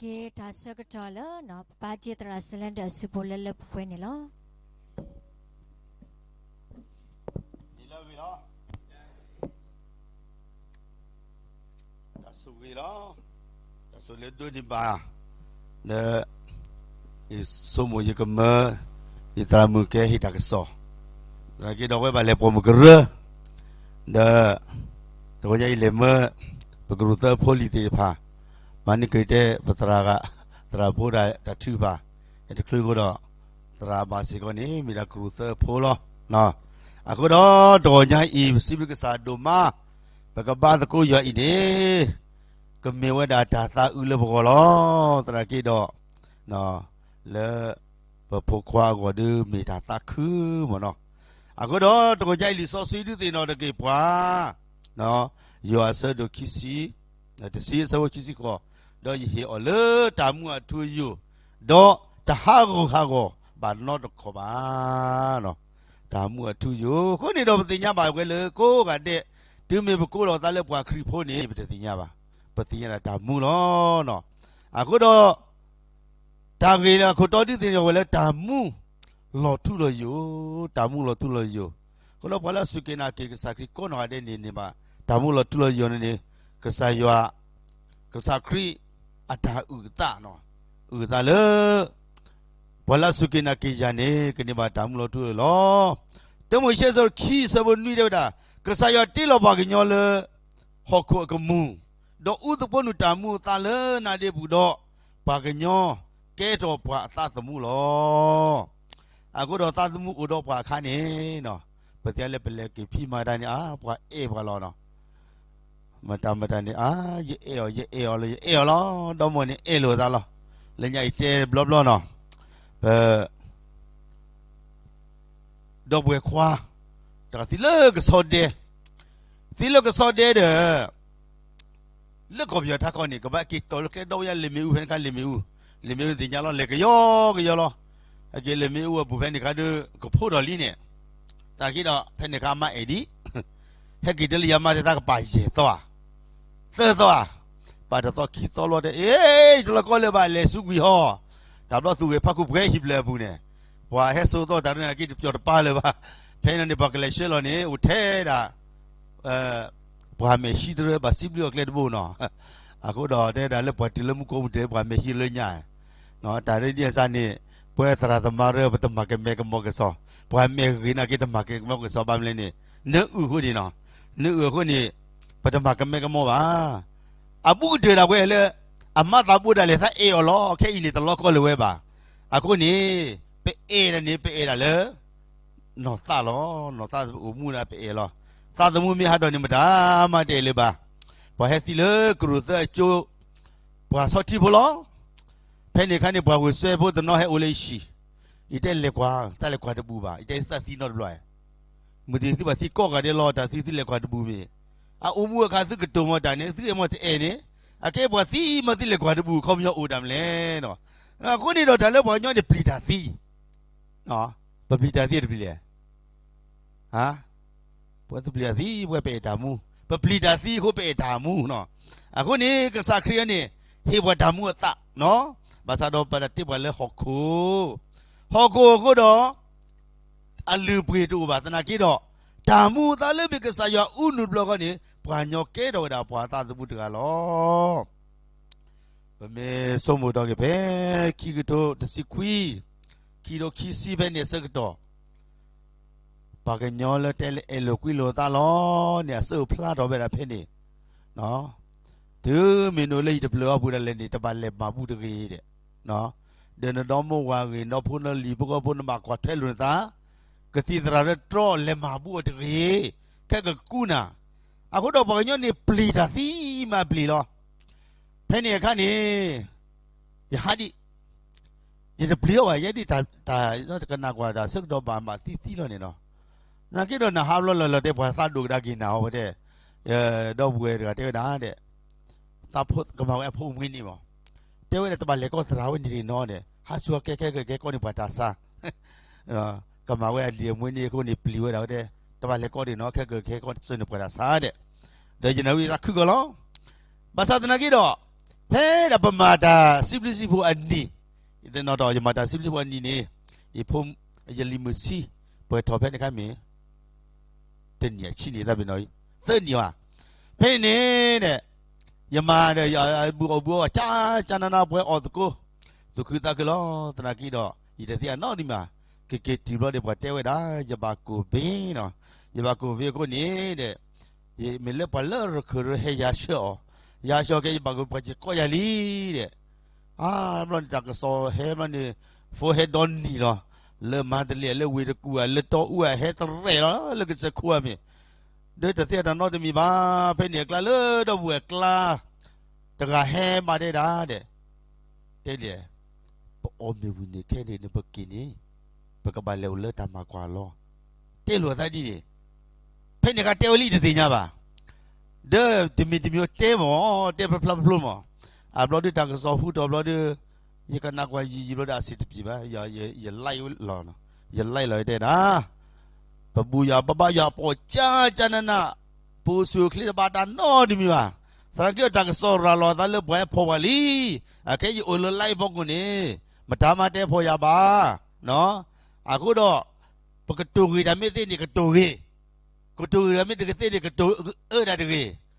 က့ၤတၢ်ဆၢကတီၢ်လၢ ပပၢ်က့သရၣ် Cylinder အစုပူၤလၢလၢပှဲၤပှဲၤန့ၣ်လီၤ. တၢ်ဆိၣ်ဂ့ၤလီၤ. တၢ်ဆိၣ်လၢဒိးန့ၢ်ဘၣ် လၢ ယဆိကမိၣ်ယကမၢ ယသရၣ်မုၣ်ကဲဟ့ၣ်တၢ်ကစီၣ် သနာ်က့ဒီးဝဲဘၣ်လဲၤပိာ်မုၣ်ကရၢ ဒီး တဂီၤညါအံၤလဲၤမၢ ပကရူၢ်သၢဖိလံၤသ့ၣ်တဖၣ် မၤန့ၢ်က့ၤတဲပသရၣ်ဂၤ သရၣ်ဖိတၢ်ထုကဖၣ် တချုးဃီဒီး သရၣ်ဘၣ်စ့ၢ်ကီးန့ၣ် မ့ၢ်ဒၣ်ကရူၢ်သၢဖိလီၤ. အဃိဒီးတဂီၤညါအံၤ ပစံးဘျုးကစၢ်ဒိၣ်မး ပကဘါသကိးယွၤအံၤန့ၣ် ကမ့ၢ်ဝဲဒၣ်တၢ်သးအုးလၢပဂီၢ်လီၤ. သနာ်က့ဒီး လၢ ပဖိခွါအဂီၢ်ဒီးမ့ၢ်တၢ်သးခုမ့ၢ်နီၤ. အဃိဒီးတဂီၤညါအံၤလံာ်စီဆှံဒုးသ့ၣ်နီၣ်တက့ၢ်ပှၤ ယိၤဟၣ်အဆၢဒိၣ်ခံဆံ တဆံအဆၢဖိခံဆံဃိး, ဒီးယဟ့ၣ်အီၤလၢတၢ်မူအထူအယိာ်, ဒီးတဟးဂီၤဟးဂီၤဘၣ်နီတခီၣ်ဘၣ်. တၢ်မူအထူအယိာ် အဃိန့ၣ်ဒီးပသ့ၣ်ညါဘၣ်ဝဲလၢကိးဂၤဒဲး, တုၤမ့ၢ်ပကိးလီၤသးလၢပှၤခရံာ်ဖိန့ၣ် ပတသ့ၣ်ညါဘၣ်, ပသ့ၣ်ညါဒၣ်တၢ်မူလီၤ. အဃိဒီး တၢ်ဂ့ၢ်လၢအခိၣ်တီဒုးသ့ၣ်နီၣ်ဝဲလၢတၢ်မူ လီၤထူလီၤယိာ်, တၢ်မူလီၤထူလီၤယိာ်, အဃိဒီးပှၤလၢအစူၢ်က့ၤနာ်က့ၤကစၢ်ခရံာ်ကိးနီၢ်ဂၤဒဲးန့ၣ်န့ၣ်ဘၣ်, တၢ်မူလီၤထူလီၤယိာ်န့ၣ်န့ၣ် ကစၢ်ယွၤ ကစၢ်ခရံာ်အတၢ်အုၣ်အသး, အုၣ်အသးလၢ ပှၤလၢအစူၢ်က့ၤနာ်က့ၤယၤန့ၣ် ကန့ၢ်ဘၣ်တၢ်မူလီၤထူလီၤယိာ်လီၤ. တၢမိၤၡ့အဆၢခံဆၢဖိနွံတဲဝဲဒၣ်, ကစၢ်ယွၤတ့လီၤပှၤကညီလၢ ဟီၣ်ခိၣ်အကမူၢ်, ဒီးအူသပှၢ်နုာ်တၢ်မူအသးလၢနါဒ့ပူၤဒီး, ပှၤကညီကဲထီၣ်ပှၤအသးသမူလီၤ. အဃိဒီးသးသမူအိၣ်ဒီးပှၤအခါန့ၣ်, ပသ့ၣ်ညါလၢပလဲၤက့ၤဖံးမၤတၢ်န့ၣ် အါ ပှၤအဲၣ်ပှၤလီၤနီၤ. မတၤမတၤန့ၣ် အါ ယအဲၣ်အီၤ ယအဲၣ်အီၤလၢယအဲၣ်အီၤလီၤ, ဒီမါဝၤန့ၣ်အဲၣ်လိာ်သးလီၤ. လၢညါအံၤတဲဘျီဘျီနီၤ, ပ ဒီပုၢ်ဝဲၢ်ခွါ တဂၤသံလၢကဆီဒဲ, သံလၢကဆီဒဲဒီး လၢကီၢ်ပယီၤထးခီန့ၣ် ကဘၣ်က့ၤတီၢ်လၢကျဲဒီဝဲယၤလ့ၣ်မ့ၣ်အူဖဲန့ၣ်ခါလ့ၣ်မ့ၣ်အူ, လ့ၣ်မ့ၣ်အူသ့ၣ်ညါလီၤ လဲၤကယီကယီလီၤ. အက့ၤလ့ၣ်မ့ၣ်အူအပူၤဖဲန့ၣ်ခါဒီး ကဖိးဒီးလံန့ၣ်, သနာ်က့ဒီး ဖဲန့ၣ်ခါအမါအဲၣ်ဒံး ဟဲက့ၤတဲလၢယၤမါတဲသးကပာ်ယဲၢ်သီဧါ, သၢသီဧါ, ပာ်တသီခံသီလီၤတဲ အ့ တလီၤကီလၢၤဘၣ် လဲၤဆူကွံာ်ဟီ, တၢ်ဘျီသူၣ်ဂ့ၤဖးခိၣ်ပှဲၤဟံၣ်ဖျၢၣ်အပူၤန့ၣ်, ပှၤဟဲစိာ်သီတၢ်ဒ်န့ၣ်က့ၤတပျီၤတပၤလၢၤဘၣ်. ဖဲန့ၣ်န့ၣ် ပှၤကလဲၤဆှၢလီၤန့ၣ် အိၣ်ထဲဒၣ် ပှၤမဲာ်ဟံးတရၢ ဘၣ်စံးဘျုးအီၤကျဲတဘိနီၤ. အဃိဒီးတဲဒၣ်လၢပှၤတုၤလၢမူခိၣ်မူၣ်တ့ၢ် ပှၤမဲာ်ဟံးလၢညါ, တၢ်ဒ်န့ၣ်အစးန့ၣ် ပဝဲသရၣ်သမါရၢ ပတမၤကမဲကမီၤကစီၣ်, ပှၤမဲာ်ဂ့ၤနာ်က့တမၤကမဲကမီၤကစီၣ် ဘၣ်မနုၤလဲၣ်န့ၣ် နအုၣ်အဃိန့ၣ်နီၤ, နအုၣ်အဃိန့ၣ် ပတမၤကမဲကမီၤဘၣ်. အဘူးကတၢၢ်ဒၣ်ဝဲလၢ အမါသးဘိဒၣ်လဲာ် သးအဲၣ်အီၤလီၤ ခဲအံၤန့ၣ် တလီၤကီလၢၤဝဲဘၣ်. အဃိန့ၣ် ပအဲၣ်ဒၣ်န့ၣ် ပအဲၣ်ဒၣ်လၢ နီၢ်သးလီၤ, နီၢ်သးအိၣ်မူဒၣ်ပအဲၣ်လီၤ. သးသမူမ့ၢ်ဟးထီၣ်န့ၣ် မတၤမၤတအဲၣ်လၢၤဘၣ်. ပှၤဟဲသံလၢကရူၢ်သၢအကၠိ ပှၤဆီထံဖိလီၤ. ဖဲန့ၣ်အခါန့ၣ် ပှၤဂုာ်စွဲဖိတနီၤဟဲအိၣ်လၢယဟံၣ်, ယတဲလဲၤကွၢ်, တၢ်လဲၤကွၢ်တဘူးဘၣ်, ယတဲသးသံနီတဘျီ, မုၢ်တနံၤသုဘၣ်သံကိးဂၤဒဲးလီၤ တၢ်သုသုလဲၤကွၢ်တဘူးမ့ၢ်, အအိၣ်မူအခါသုကတိၤမီၤတၢ်န့ၣ် သုအဲၣ်မီၤတအဲၣ်န့ၣ်, အကဲပှၤသံမီၤသုလဲၤကွၢ်တဘူး အခီပညီအိၣ်တၢ်မနုၤလဲၣ်နီၤ. အဃိန့ၣ်ဒီးတၢ်လၢပှၤကညီန့ၣ်ပျံၤတၢ်သံ ပပျံၤတၢ်သံတပျံၤလဲၣ်. ပှၤတပျံၤတၢ်သံ ပဝဲပအဲၣ်တၢ်မူ, ပပျံၤတၢ်သံအဃိပအဲၣ်တၢ်မူနီၤ. အဃိန့ၣ် ကစၢ်ခရံာ်န့ၣ် ဟ့ၣ်ပှၤတၢ်မူအသးနီၤ, ဘၣ်ဆၣ်ဒီးပတၢ်တ့ပှၤလၢဟီၣ်ခိၣ်, ဟီၣ်ခိၣ်အဃိဒီး အလုၢ်အပှ့ၤတအိၣ်ဘၣ်သနာ်က့ဒီး, တၢ်မူအသးလၢမ့ၢ်ကစၢ်ယွၤအူနုာ်တဘျီဃီန့ၣ် ပှၤကညီကဲထီၣ်ဝဲဒၣ်ပှၤအသးသမူတဂၤလီၤ. ပမ့ၢ်ဆိကမိၣ်ထီၣ်က့ၤဖဲ ခံကထိတဆံခွံ, ခံကထိခံဆံဖဲန့ၣ်အဆၢကတီၢ်, ပှၤကညီလၢတဲလၢအဲၣ်လိာ်ကွံလိာ်သးလီၤန့ၣ် အဆၢအိၣ်ဖျါထီၣ်ဝဲဒၣ်ဖဲန့ၣ်, တုၤမ့ၢ်နအိၣ်လၢယတဖျၢၣ်အီပူၤဒၣ်လဲာ်န့ၣ် တဘၣ်လဲၤမၤဘူၣ်တဂ့ၤဒဲး, ဒီးနဒီမိၢ်ဝၤဂ့ၤ နဒီဖိနလံၤဖိဃီဖိ နဘၣ်ကွၢ်ထွဲလိာ်နသး, ကသံၣ်သရၣ်လၢတြီလဲၤမၤဘူၣ်အီၤတဂ့ၤ, ခဲကကကူနၤ. အဃိဒီးပှၤကညီန့ၣ်ပျံၤတၢ်သံမးပျံၤလီၤ. ဖဲန့ၣ်အခါန့ၣ် ယဟးဒံး, ယတပျံၤအီၤဘၣ်, ယဲဒ်တၢ်တကနၣ်ကွၢ်တၢ်ဆၢကတီၢ်ဘၣ်မးသံသံလီၤန့ၣ်နီၤ. နာ်က့ဒီးနဟးဘျီလၢလီၤတဲပှၤသးဒိၣ်ကဒါက့ၤနၤအီၤဝဲတဲ, ဒီပုၢ်ဝဲၢ်တဂၤတဲဝဲဒၣ်ဒဲး, သးဖိကမၤဝဲအဖိမွှ့ၢ်န့ၣ်မး, တဲဝဲဒၣ်တဘၣ်လဲၤကီသရၣ်ဝဲန့ၣ်တဂ့ၤနီၤဒဲး, ဟးဆူအကဲခဲကကဲကီန့ၣ်ပှၤတၢ်ဆါ ကမၤဝဲအလံၤအမွ့ၢ်န့ၣ်အဃိန့ၣ် ပျံၤဝဲဒၣ်ဝဲတဲ, တဘၣ်လဲၤကီဒံးနီၤ ခဲကကဲကီစၢန့ၣ်ပှၤတၢ်ဆါဒဲး, ဒီးယနၢ်ဟူယသးခုကီၢ်လီၤ. ဘၣ်ဆၣ်သနာ်က့ဒီး, ဖဲဒၣ်ပမၤတၢ်စံးဘျုးစံးဖှိၣ်အနံၣ်, ယသ့ၣ်နီၣ်ထီၣ် ယမၤတၢ်စံးဘျုးစံးဖှိၣ်အနံၣ်န့ၣ်, ယဖိ, ယလံၤမုၣ်ဆံး, ပှဲၤထီၣ်ဖဲန့ၣ်အခါမ့ၢ် တနံၣ်အဆံးန့ၣ် သၢနံၣ်ဘၣ်, ဖဲန့ၣ်န့ၣ်, ယမၤဒီး ယဘုၣ်အီၣ်ဘုၣ်အီ ကၠါကၠါနးနး ပှဲၤအီၣ်သကိး, သူၣ်ခုသးခုလီၤ. သနာ်က့ဒီး ယတသ့ၣ်အနီတမံၤဘၣ်, ကက့ၤတုၤဘျီဒီး ပှၤတဲဝဲဒၣ် ယဘၣ်ကိၣ်ဘ့နီၤ, ယဘၣ်ကိၣ်ဘ့အဃိန့ၣ်ဒီး မ့ၢ်လၢပှၤလၢရခၢၣ်ရဟဲယၤဆှၢအီၤ, ယၤဆှၢက့ၤ ယဘၣ်ကိၣ်ဘ့ ပှၤစ့ၢ်ကီးယၤလံဒီး အါဘျီန့ၣ် တၢ်ကစီၣ်ဟဲဘျီန့ၣ်, ဖိဟဲဒီနံၤလီၤ, လၢမၤတလ့ၤ လၢဝ့ၢ်တကူၣ်ဧါ လၢတီအူဧါ ဟဲတရဲၣ်လီၤ လၢကစၢၢ်ခိၣ်အမ့ၢ်, ဒီးတသ့ၣ်တၢ်နီတမံၤဘၣ်. ဖဲန့ၣ်အကျါလၢဒီပုၢ်ဝဲၢ်အကျါ တဂၤဟဲဘၣ်တဲဒၣ်ဒီး တဲလဲၣ်, ပအီၣ်မ့ၢ်ဝံၤန့ၣ် ခဲန့ၣ်န့ၣ် ပက့ၤန့ၣ် ပကဘၣ်လဲၤအိၣ်လၢတၢ်မၤကွၢ်လီၤ, တဲလိာ်အသးဒ်န့ၣ်, ဖဲန့ၣ်အခါတဲဝဲလံတသ့ၣ်ညါဘၣ်. ဒီးတမံၤတမံၤတဲမၢ်, တဲဖျါဖျါဖျါမၢ်, အဘျီဒုးတၢ်ကစီၣ်ဟူထီၣ်ဘျီဒီး ယကနၣ်ကွၢ်ယံာ်ယံာ်ဘျီဒီး အဆင်တပြေဘၣ်, ယ like လီၤ, ယ like လီၤ ယတဲဒၣ် ပဘူၣ်ယၤ ပဘါယၤ ပအီၣ်ကၠါကၠါနးနး, ပအိၣ်ဆူၣ်အိၣ်ချ့တဘၣ်တၢ်နီတမံၤဘၣ်. သနာ်က့ဒီး တၢ်ကစီၣ်ရၤလီၤအသးလၢပှၤဟဲဖီၣ်ပှၤလံ. အခဲအံၤအိၣ်လၢ like ဖီခိၣ်န့ၣ် မတၤမၤတဲဖီၣ်ယၤဘၣ်, အဃိဒီး ပကတိၤဂ့ၤတၢ်မ့ၢ်သ့န့ၣ် ကတိၤဂ့ၤ, ကတိၤဂ့ၤတၢ်မ့ၢ်တကသ့န့ၣ် ကတိၤအၢတၢ်တဂ့ၤ.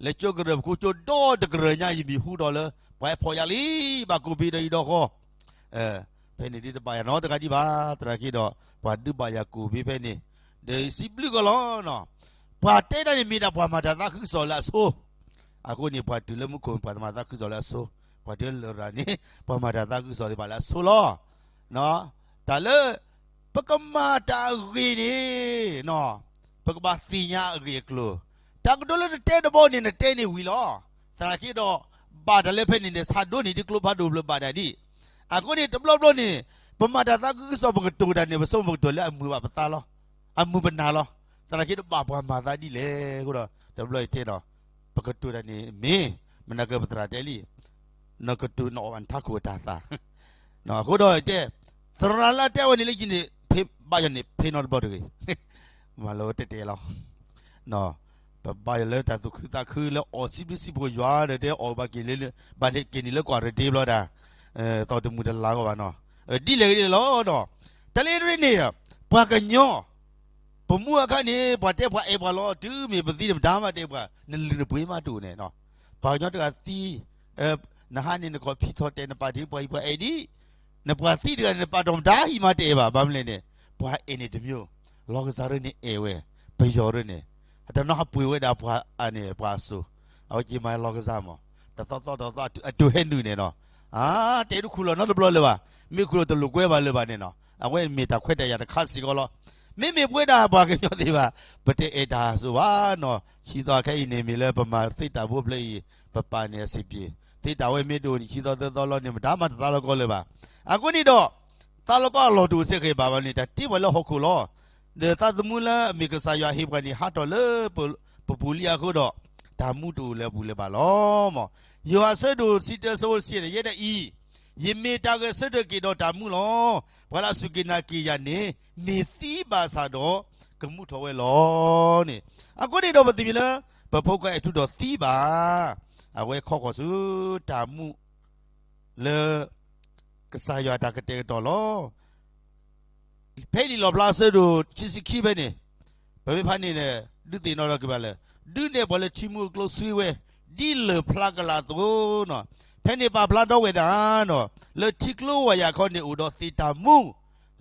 လၢကၠိကရၢၢ်ပူၤ ကၠိဒီတကရၢၢ်ညါ ယမ့ၢ်ဟူထီၣ်လၢ ပှၤဟဲဖီၣ်ယၤလံ, ဘၣ်ကိၣ်ဘ့ဒီးအံၤဒီးဃီ ဖဲန့ၣ်ဒ်တဘၣ်ယၤနီတဂၤဒံးဘၣ်. သနာ်က့ဒီး ပှၤဒုးဘၣ်ယၤကိၣ်ဘ့ဖဲန့ၣ်, ဒီးစံးဘျုးကီးလီၤ. ပှၤတဲတၢ်န့ၣ်မ့ၢ်ဒၣ်ပှၤမၤတၢ်သးခုကစီၣ်လၢအဆိ, အဃိန့ၣ် ပှၤတုၤလၢမူခိၣ် ပှၤတမၤသးခုကစီၣ်လၢအဆိ, ပှၤတုၤလၢလရာ်န့ၣ် ပှၤမၤတၢ်သးခုကစီၣ်သ့ၣ်တဖၣ်လၢအဆိလီၤ. တၢ်လၢ ပကမၤတၢ်အဂ့ၤန့ၣ် ပကဘၣ်သ့ၣ်ညါအဂ့ၢ်အကျိၤ, တၢ်ကတိၤလၢနတဲတဘျီန့ၣ် နတဲန့ၢ်ဝံၤလီၤ. သနာ်က့ဒီး ဘၣ်တၢ်လၢဖဲန့ၣ်န့ၣ် ဆါဒိၣ်န့ၢ်ဒ်ကျိဖးဒိၣ်ဖျၢၣ်ဘၣ်တၢ်ဒ်, အဃိန့ၣ် တဘျီဘျီန့ၣ် ပမၤတၢ်သးခုကစီၣ် ပကတိၤတၢ်န့ၣ် ပဆိကမိၣ်ပကတိၤလၢအမုာ်ဘၣ်ပသးလီၤ, အမုာ်ပနၢ်လီၤ. သနာ်က့ဒီးဘၣ်ပှၤမၤသးဒ်လဲၣ်အဃိဒီး တဘျီယတဲဒီး ပကတိၤတၢ်န့ၣ်မ့ၢ် မနၤကပသရၣ်တဲလံ နကတိၤနအီၣ်ဘၣ်နထးခိၣ်အတၢ်သး, အဃိဒီးတဲ သရၣ်လၢအတဲဝဲန့ၣ်လၢယန့ၣ် ဖဲဘၣ်ယၤန့ၣ် ဖဲနီတဘျီတဂ့ၤ, မၤလၢတဲတဲလီၤ. ပဘါယွၤလၢတၢ်သူၣ်ခုသးခုလၢအီၣ်စံးဘျုးစံးဖှိၣ်ယွၤဒီး တဲအီၣ်ဘၣ်က့ၤလၢ ဘၣ်န့ၣ်က့ၤန့ၣ်လၢကွၢ်ရ့တ့ဘျီဒၣ်, သီၣ်တမုာ်တလၤဂီၢ်ဘၣ်နီၤ, ဒ်လဲၣ်ဂ့ၤဒ်လဲၣ်လီၤဒီး, တၢ်လၢတရ့န့ၣ်, ပှၤကညီ, ပမူအခါန့ၣ် ပှၤတဲပှၤအဲၣ်ပှၤလီၤ တုၤမ့ၢ်ပသံန့ၣ် မတၤမၤတအဲၣ်ပှၤ နလုၢ်နပှ့ၤမးတအိၣ်န့ၣ်, ပှၤကညီတဂၤသံ နဟါန့ၣ်နခီၣ်ဖံးထီၣ်တဲာ်နပာ်တ့ၢ်ပှၤဟံၣ်ပှၤအဲၣ်ဒံး, နပှၤသံတဂၤန့ၣ် နပာ်တ့ၢ်မတၤဟံၣ်မးတအဲၣ်ဘၣ်, ဘၣ်မနုၤလဲၣ်န့ၣ်, ပှၤအဲၣ်န့ၣ်တမျိုး, လီၤကစၢ်ရ့န့ၣ်အဲၣ်ဝဲ, ပယီၤရ့န့ၣ်, တနီၤဟးပှ့ၤဝဲဒၣ်ပှၤအန့ၣ် ပှၤအစိၤ, အဝဲက့ၤမၤလီၤကစၢ်မး, တသီသီတသီအတုၤဟဲနုာ်န့ၣ်နီၤ, အါ, တဲဒုးခူၣ်လီၤနီတဘျီလၢၤဘၣ်, မ့ၢ်ခူၣ်လီၤတလိာ်ကွဲဘၣ်လၢၤဘၣ်န့ၣ်နီၤ, အဝဲမ့ၢ်တၢ်ခွဲးတၢ်ယာ်တခါစ့ၢ်ကီးလီၤ. မ့မ့ၢ်ပဝဲဒၣ်ပှၤကညီသ့ၣ်တဖၣ်, ပတအဲၣ်တၢ်အစိၤဘၣ်နီၤ, ဆံသီခဲအံၤန့ၣ်မ့ၢ်လၢပမၤသ့တၢ်ဖိဖျၢၣ်အံၤ, ပပာ်န့ၣ်အဆင်ပြေ, သ့တၢ်ဝဲမ့ၢ်တအိၣ်န့ၣ် ဆံသီသၢသီလီၤန့ၣ် မတၤမၤတသးလီၤကီလၢၤဘၣ်. အဃိန့ၣ်ဒီး, သးလီၤကီအလီၢ်တအိၣ်စ့ၢ်ကီးဘၣ်ဘၣ်န့ၣ် တၢ်တ့ပှၤလၢဟီၣ်ခိၣ်လီၤ. ဒီးသးသမူလၢအမ့ၢ်ကစၢ်ယွၤဟ့ၣ်ပှၤန့ၣ် ဟးထီၣ်လၢပပူၤလံအဃိဒီး, တၢ်မူတအိၣ်လၢအပူၤလၢၤဘၣ်လီၤ. ယိၤဟၣ်အဆၢဒိၣ်တဆံတၢ အဆၢဖိတဆံယဲၢ်ဒၣ်အံၤ, ယမ့ၢ်တၢ်ဂဲၤဆၢထၢၣ်က့ၤဒီးတၢ်မူလီၤ. ပှၤလၢအစူၢ်က့ၤနာ်က့ၤယၤန့ၣ် မ့ၢ်သံဘၣ်ဆၣ်ဒီး ကမူထီၣ်ဝဲလီၤန့ၣ်. အဃိန့ၣ်ဒီးပသ့ၣ်ညါလၢ ပဖိခွါအဲၣ်ထူဒီးသံဘၣ်, အဝဲခီဃီၤဆူတၢ်မူ လၢ ကစၢ်ယွၤအတၢ်ကတဲာ်ကတီၤလီၤ. ဖဲလံာ်လီၣ်ဖျါအဆၢဒိၣ်ခံဆံခံဖဲန့ၣ်, ပမ့ၢ်ဖးန့ၣ်န့ၣ် ဒုးသ့ၣ်နီၣ်ထီၣ်က့ၤဘၣ်လၢ ဒုးနဲၣ်ပှၤလၢထံမူအကျိဆွံဝဲ ဒ်လၢၢ်ဖျါကလာ်အသိးနီၤ. ဖဲန့ၣ်ပာ်ဖျါထီၣ်ဝဲဒၣ်နီၤ, လၢထံကျိဝၤယာ်ခီန့ၣ် အိၣ်ဒီးသ့ၣ်တၢ်မူ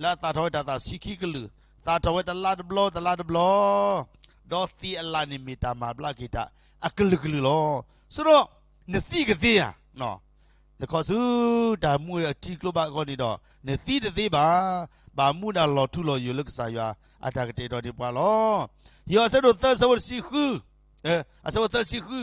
လၢအသၣ်ထီၣ်ဝဲတၢ်သးဆံခံကလုာ်, သၣ်ထီၣ်ဝဲတလါတဘျီ တလါတဘျီ, ဒီးသ့ၣ်အလၣ်န့ၣ်မ့ၢ်တၢ်မၤဘျါက့ၤတၢ်အကလုာ်ကလုာ်လီၤ. ဆိဒီး နသံကသ့ဧါ နခီဆူတၢ်မူအထံကျိဘၣ်အဂီၢ်န့ၣ်ဒီး နသံတသ့ဘၣ်. ဘၣ်မူဒၣ်လီၤထူလီၤယိာ်လၢကစၢ်ယွၤအတၢ်ကတဲာ်ကတီၤန့ၢ်ပှၤလီၤ. ယိၤဟၣ်အဆၢဒိၣ်သၢ အဆၢဖိတဆံဃု, အဆၢဖိသၢဆံဃု,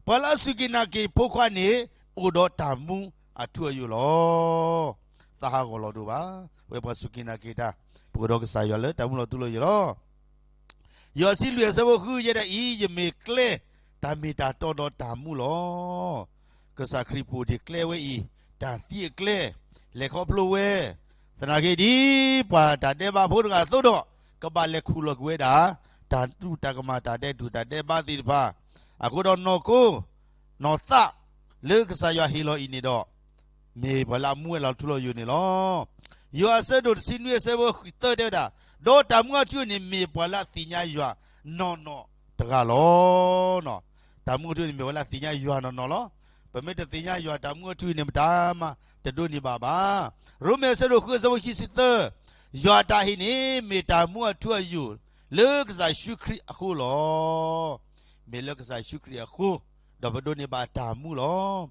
ပှၤလၢအစူၢ်က့ၤနာ်က့ၤဖိခွါန့ၣ် အိၣ်ဒီးတၢ်မူအထူအယိာ်လီၤ. သးဟးဂီၤလီၤဒိၣ်ဘၣ်. ဝဲပှၤစူၢ်က့ၤနာ်က့ၤတၢ် ပအိၣ်ဒီးကစၢ်ယွၤလၢတၢ်မူလီၤထူလီၤယိာ်လီၤ. ယိၤဟၣ်အဆၢလွံၢ် အဆၢဖိဃု ယဲဒၣ်အံၤ ယမ့ၢ်ကျဲ, တၢ်မ့ၢ်တၢ်တီဒီးတၢ်မူလီၤ. ကစၢ်ခရံာ်ပိာ်ဒံးကျဲဝဲအံၤ, တၢ်သံအကျဲ, လဲၤခီဖျိဝဲ, သနာ်က့ဒ်ပှၤတၢ်ဒဲးဘးဖိတဂၤအသိးဒီး ကဘၣ်လဲၤခူၣ်လီၤကွံာ်ဝဲဒၣ် တၢ်တူၢ်တၢ်ကမၣ် တၢ်ဒဲးတူၢ်တၢ်ဒဲးဘးသ့ၣ်တဖၣ်, အဃိဒီးနီၢ်ခိ, နီၢ်သး လၢကစၢ်ယွၤဟ့ၣ်လီၤအံၤန့ၣ်ဒီး မ့ၢ်ပှၤလၢအမူဝဲလီၤထူလီၤယိာ်န့ၣ်လီၤ. ယိၤဟၣ်အဆၢဒိၣ်တဆံနွံအဆၢဖိသၢတဲဝဲဒၣ်, ဒီးတၢ်မူအထူအယိာ်န့ၣ် မ့ၢ်ပှၤလၢအသ့ၣ်ညါယွၤနီၢ်နီၢ်တဂၤလီၤ. တၢ်မူအထူန့ၣ်မ့ၢ်ပှၤလၢအသ့ၣ်ညါယွၤနီၢ်နီၢ်လီၤ. ပမ့ၢ်တသ့ၣ်ညါယွၤတၢ်မူအထူန့ၣ် ပတၢ်မၤတဒိးန့ၢ်ဘၣ်ဘၣ်. ရိမ့ၤအဆၢဒိၣ်ဃုအဆၢဖိခံဆံသၢ, ယွၤအတၢ်ဟ့ၣ်န့ၣ် မ့ၢ်တၢ်မူအထူအယိာ် လၢကစၢ်ယ့ၣ်ၡူးခရံာ်အဃိလီၤ. မ့ၢ်လၢကစၢ်ယ့ၣ်ၡူးခရံာ်အဃိ, ဒီးပဒိးန့ၢ်ဘၣ်တၢ်မူလီၤ.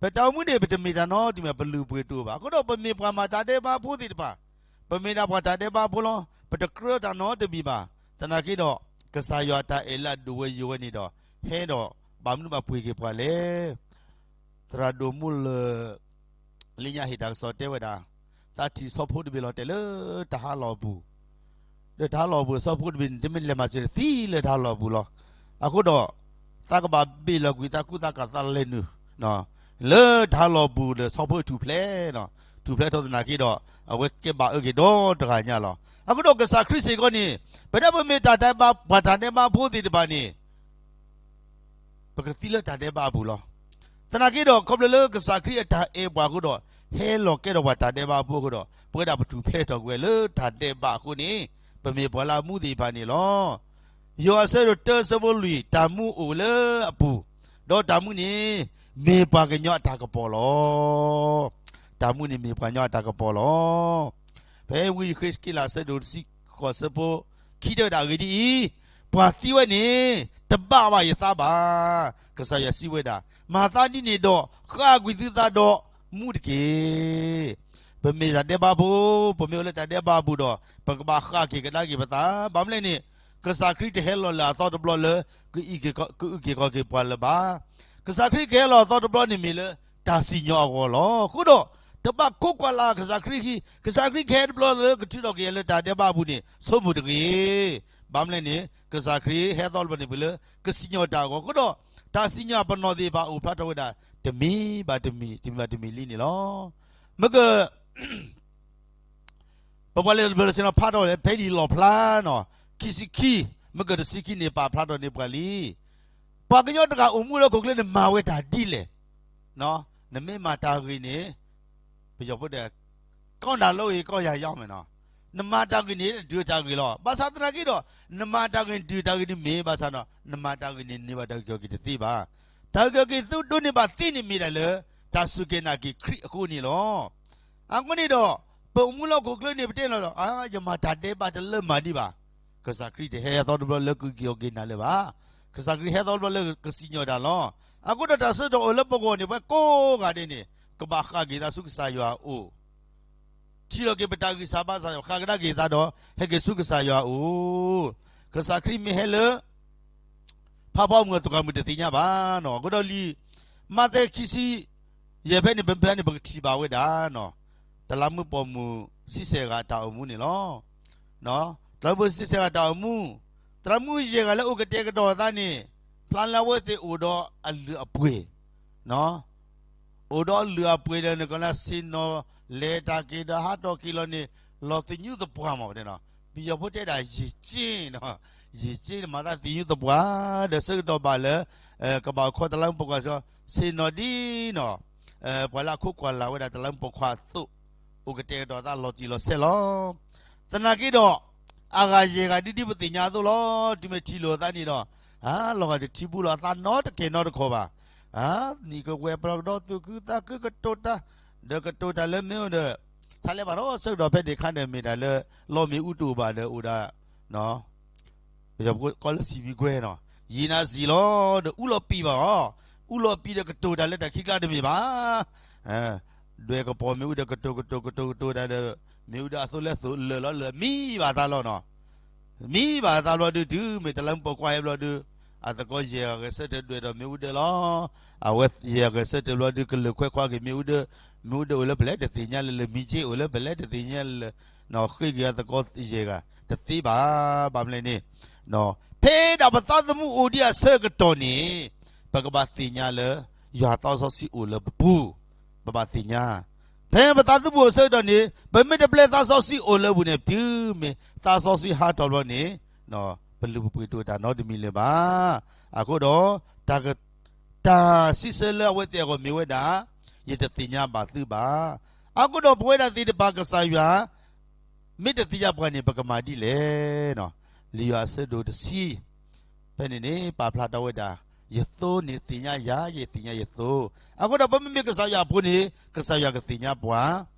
ပတၢ်အိၣ်မူန့ၣ် ပတမ့ၢ်တၢ်နီတမံၤ ပလုၢ်ပှ့ၤတအိၣ်ဘၣ်. အဃိဒီးပမ့ၢ်ပှၤမၤတၢ်ဒဲးဘးဖိသ့ၣ်တဖၣ်, ပမ့ၢ်ဒၣ်ပှၤတၢ်ဒဲးဘးဖိလီၤ. ပတကြၢးတၢ်နီတမံၤဘၣ်. သနာ်က့ဒီး ကစၢ်ယွၤအတၢ်အဲၣ်လၢအဒိၣ်ဝဲယိာ်ဝဲန့ၣ်ဒီး ဟဲဒီးဘၣ်မနုၤဘၣ်ပှ့ၤက့ၤပှၤလဲၣ်. သရၣ်ဒိၣ်မူလၢာ် လၢညါဟ့ၣ်တၢ်ကစီၣ်တဲဝဲဒၣ်, သးထံၣ်ဆီဖိတဘ့ၣ်လီၤတဲာ်လၢတၢ်ဟးလီၢ်အပူၤ, ဒီးတၢ်ဟးလီၢ်အပူၤ ဆီဖိတဘ့ၣ်န့ၣ် တမ့ၢ်လဲၤမၤစၢၤတသံလၢတၢ်ဟးလီၢ်အပူၤလီၤ. အဃိဒီး သးကဘၣ်ဘ့ၣ်လီၤကွံာ်သးကူသးကၤသးလဲၤနုာ် လၢတၢ်ဟးလီၢ်အပူၤဒီးဆီဖိထူၣ်ဖျဲး, ထူၣ်ဖျဲးထီၣ်သနာ်က့ဒီး အဝဲကဲဘၣ်အၢက့ၤဒီတဂၤညါလီၤ. အဃိဒီးကစၢ်ခရံာ်စ့ၢ်ကီးန့ၣ် ပဒၣ်ပမ့ၢ်တၢ်ဒဲးဘး ပှၤတၢ်ဒဲးဘးဖိသ့ၣ်တဖၣ်န့ၣ် ပကသံလၢတၢ်ဒဲးဘးအပူၤလီၤ. သနာ်က့ဒီး ခီဖျိလၢကစၢ်ခရံာ်အတၢ်အဲၣ်ပှၤအဃိဒီး ဟဲလီၤကဲထီၣ်ပှၤတၢ်ဒဲးဘးဖိအဃိဒီး ပဝဲဒၣ်ပထူၣ်ဖျဲးထီၣ်ကွံာ်ဝဲလၢတၢ်ဒဲးဘးအဃိန့ၣ် ပမ့ၢ်ပှၤလၢအမူသ့ၣ်တဖၣ်န့ၣ်လီၤ. ယိၤဟၣ်အဆၢဒိၣ်တၢအဆၢဖိလွံၢ်, တၢ်မူအိၣ်လၢအပူၤ, ဒီးတၢ်မူန့ၣ် မ့ၢ်ပှၤကညီအတၢ်ကပီၤလီၤ. တၢ်မူန့ၣ်မ့ၢ်ပှၤကညီအတၢ်ကပီၤလီၤ. ဖဲဝံယဃ့းစက့လးအဆၢဒိၣ်တဆံဃိးအဆၢဖိခံတဲဝဲဒၣ်အဂ့ၢ်ဒ်အံၤ, ပှၤသံဝဲန့ၣ် တဘၣ်ဘၣ်ယသးဘၣ်. ကစၢ်ယွၤစံးဝဲဒၣ်, မၤသးဒ်န့ၣ်ဒီး ဃၣ်ကွံာ်သုသးဒီးမူတက့ၢ်. ပမ့ၢ်တၢ်ဒဲးဘးဖိ, ပမ့ၢ်အိၣ်လၢတၢ်ဒဲးဘးအပူၤဒီး ပကဘၣ်ဃၣ်က့ၤကဒါက့ၤပသး, ဘၣ်မနုၤလဲၣ်န့ၣ် ကစၢ်ခရံာ်တဟဲလီၤလၢအသီတဘျီလၢ ကအုၣ်က့ၤခီက့ၤပှၤလၢၤဘၣ်. ကစၢ်ခရံာ်ကဟဲလီၤအသီတဘျီန့ၣ်မ့ၢ်လၢ တၢ်စံၣ်ညီၣ်အဂီၢ်လီၤ. အဃိဒီး တဘၣ်ကိးကွၢ်လၢ်ကစၢ်ခရံာ်, ကစၢ်ခရံာ်ကဟဲတဘျီလၢကထုးထီၣ်က့ၤလၢတၢ်ဒဲးဘးအပူၤန့ၣ် ဆိကမိၣ်တဂ့ၤ. ဘၣ်မနုၤလဲၣ်န့ၣ် ကစၢ်ခရံာ်ဟဲသီတဘျီန့ၣ် မ့ၢ်လၢကစံၣ်ညီၣ်တၢ်အဂီၢ်အဃိဒီး တၢ်စံၣ်ညီၣ်ပနီၣ်သ့ၣ်တဖၣ်အိၣ်ဖျါထီၣ်ဝဲဒၣ် တမံၤဘၣ်တမံၤ, တမံၤဘၣ်တမံၤလံန့ၣ်လီၤ. မ့ၢ်က ပပှၤလၢလၢဆ့ၣ်နီၤဖးထီၣ်လၢ ဖဲလံာ်လီၣ်ဖျါနီၤ ခံဆံခံ, မ့ၢ်ကတဆံခံန့ၣ် ပာ်ဖျါထီၣ်န့ၢ်ပှၤလံ. ပှၤကညီတဂၤအိၣ်မူလၢဟီၣ်ခိၣ်ချၢန့ၣ် မၤဝဲတၢ်ဒ်လဲၣ်. နမ့ၢ်မၤတၢ်ဂ့ၤန့ၣ် ပယီၤဖိတဲ ကီၢ်နၤလိအံၤ ကီၢ်ယၤယီမ့ၢ်နီၤ, နမၤတၢ်ဂ့ၤန့ၣ် ဒုးတၢ်ဂ့ၤလီၤ. ဘၣ်ဆၣ်သနာ်က့ဒီး နမၤတၢ်ဂ့ၤန့ၣ် ဒုးတၢ်ဂ့ၤန့ၣ်မ့ၢ်ဘၣ်ဆၣ်ဒီး နမၤတၢ်ဂ့ၤန့ၣ် န့ၢ်ဘၣ်တၢ်အုၣ်က့ၤခီၣ်က့ၤတသ့ဘၣ်. တၢ်အုၣ်က့ၤခီၣ်က့ၤသုဒိးန့ၢ်ဘၣ်သ့န့ၣ်မ့ၢ်ဒၣ်လၢ တၢ်စူၢ်က့ၤနာ်က့ၤခရံာ်အဃိန့ၣ်လီၤ. အဃိန့ၣ်ဒီး ပအိၣ်မူလၢဟီၣ်ခိၣ်ချၢန့ၣ် ပတဲလီၤ, ယမၤတၢ်ဒဲးဘးတလၢမၤဒံးဘၣ်. ကစၢ်ခရံာ်တဟဲအသီတဘျီလၢကအုၣ်က့ၤခီၣ်က့ၤနၤလၢၤဘၣ်. ကစၢ်ခရံာ်ဟဲသီတဘျီလၢကစံၣ်ညီၣ်တၢ်လီၤ. အဃိဒီးတၢ်ဆၢကတီၢ်အိၣ်လၢပဂီၢ်န့ၣ် ပှၤကိးဂၤဒဲးန့ၣ် ကဘၣ်ဃၣ်က့ၤသးဆူကစၢ်ယွၤအအိၣ် ထံၣ်လီၤက့ၤပတၢ်ဂံၢ်စၢ်ဘါစၢ် ဃၣ်ကဒါက့ၤသးဒီး ဟဲက့ၤဆူကစၢ်ယွၤအအိၣ်. ကစၢ်ခရံာ်မ့ၢ်ဟဲလၢ ဖးဖီမုၢ်အသကိးမုၢ်တသ့ၣ်ညါဘၣ်နီၤ. အဃိဒီးလံာ်မးသဲခံဆံယဲၢ်ဖဲန့ၣ် ပဖဲန့ၣ် ပကထံၣ်ဘၣ်ဝဲဒၣ်နီၤ, တလးမူးပိာ်မုၣ်ဆံဆဲၣ်ဂၤတၢ်အိၣ်မူန့ၣ်လီၤ. တလးမူးပိာ်မုၣ်ဆံဆဲၣ်ဂၤတၢ်အိၣ်မူ, တလးမူးယဲၢ်ဂၤလၢအိၣ်ကတဲာ်ကတီၤအသးန့ၣ် ဖျါလၢအဝဲသ့ၣ်အိၣ်ဒီးအလုၢ်အပှ့ၤ အိၣ်ဒီးအလုၢ်အပှ့ၤဒီး နကနၣ်ဆ့ၣ်နီၤလဲၤတၢ်က့ၤဒီးဟးထီၣ်က့ၤလီၤန့ၣ် လီၤသညူးသပှၢ်မး ပတဲနီၤ. ပယီၤဖိတဲဒၣ် ယံာ်က့နီၤ, ယံာ်က့န့ၣ် မၤသးသညူးသပှၢ်ဒီး ဆၢကတီၢ်ဘၣ်လၢ ကဘၣ်အိၣ်ခိးတလးမူးပိာ်ခွါ ဆ့ၣ်နီၤဒ်နီၤ, ပှၤလၢအခိးကွၢ်လၢ်ဝဲဒၣ်တလးမူးပိာ်ခွါအသိး အိၣ်ကတဲာ်ကတီၤအသးလီၤတံၢ်လီၤဆဲးလီၤ. သနာ်က့ဒီး အဂၤယဲၢ်ဂၤဒ်ဒ်ပသ့ၣ်ညါအသိးလီၤ. တုၤမ့ၢ်ထံၣ်လိာ်အသးန့ၣ်ဒီး အါ လီၤဂာ်တထံဘူလီၤ အသးနီတကဲၢ်နီတခီၣ်ဘၣ်. နံၣ်ကဝဲၤပျီကဒီး သူၣ်ခုသးခုကတိၤတၢ် ဒီးကတိၤတၢ်လၢမ့ၢ်အိၣ်ဒီး ထါလဲဘၣ်ထီၣ်ဆၢကတီၢ်ဖဲန့ၣ်အခါဒီး မ့ၢ်တၢ်လၢ လီၢ်မ့ၣ်အူတအိၣ်ဘၣ်ဒီးအိၣ်ဒၣ် ပယီၤဖိကိးလၢစံၣ်မံၤကွဲနီၤ, ယံာ်နၤစံၣ်လီၤဒီး အူလီၤပံာ်ဘၣ်အီၤ, အူလီၤပံာ်ဒီးကတိၤတၢ်လၢတၢ်ခံးကျါတမ့ၢ်ဘၣ်. ဒွဲၣ်ကပီၤမ့ၣ်အူဒီးကတိၤကတိၤကတိၤကတိၤတၢ်ဒီး မ့ၣ်အူဒီးအသိးလဲသိးလၢာ်လီၤလၢာ် မံဘၣ်သးလီၤနီၤ. မံဘၣ်သးဘျီဒုး တုၤမ့ၢ်တလးမူးပိာ်ခွါဟဲဘျီဒုး အသကိးယဲၢ်ဂၤဂဲၤဆၢထၢၣ်ဒွဲၣ်ဒီးမ့ၣ်အူဒၢလီၤ. အဝဲယဲၢ်ဂၤဂဲၤဆၢထၢၣ်ဘျီဒုး ကလၢာ်ခွဲးခွါက့ၤမ့ၣ်အူဒၢ, မ့ၣ်အူဒၢအိၣ်လၢပလဲၣ်တသ့ၣ်ညါလၢၤ, လၢမံက့အိၣ်လၢပလဲၣ်တသ့ၣ်ညါလၢၤ, ဃ့က့ၤအသကိးယဲၢ်ဂၤတသ့ဘၣ်. ဘၣ်မနုၤလဲၣ်န့ၣ် ဖဲဒၣ်ပသးသမူအိၣ်ဒံးအဆၢကတီၢ်န့ၣ် ပကဘၣ်သ့ၣ်ညါလၢ ယွၤသးစီဆှံအိၣ်လၢပပူၤ, ပဘၣ်သ့ၣ်ညါ. ဖဲပသးသမူအိၣ်ဆၢကတီၢ်န့ၣ် ပမ့ၢ်တပျဲသးစီဆှံအိၣ်လၢပပူၤန့ၣ် တုၤမ့ၢ်သးစီဆှံဟးထီၣ်ဘျီန့ၣ် ပလုၢ်ပပှ့ၤတအိၣ်တၢ်နီတမံၤလၢၤဘၣ်. အဃိဒီး တၢ်က တၢ်စံးဆၢလၢအဝဲသ့ၣ်အဂီၢ်မ့ၢ်ဝဲဒၣ်, ယတသ့ၣ်ညါဘၣ်သုဘၣ်. အဃိဒီးပဝဲဒၣ်သ့ၣ်တဖၣ်ကစၢ်ယွၤ မ့ၢ်တသ့ၣ်ညါပှၤန့ၣ် ပကမၤဒ်လဲၣ်. လံာ်ယိၤဟၣ်အဆၢဒိၣ်တဆံ ဖဲန့ၣ်န့ၣ် ပာ်ဖျါထီၣ်ဝဲဒၣ်, ယသိန့ၣ်သ့ၣ်ညါယၤ, ယသ့ၣ်ညါယသိ. အဃိဒီးပမ့မ့ၢ်ကစၢ်ယွၤအဖိန့ၣ် ကစၢ်ယွၤကသ့ၣ်ညါပှၤ,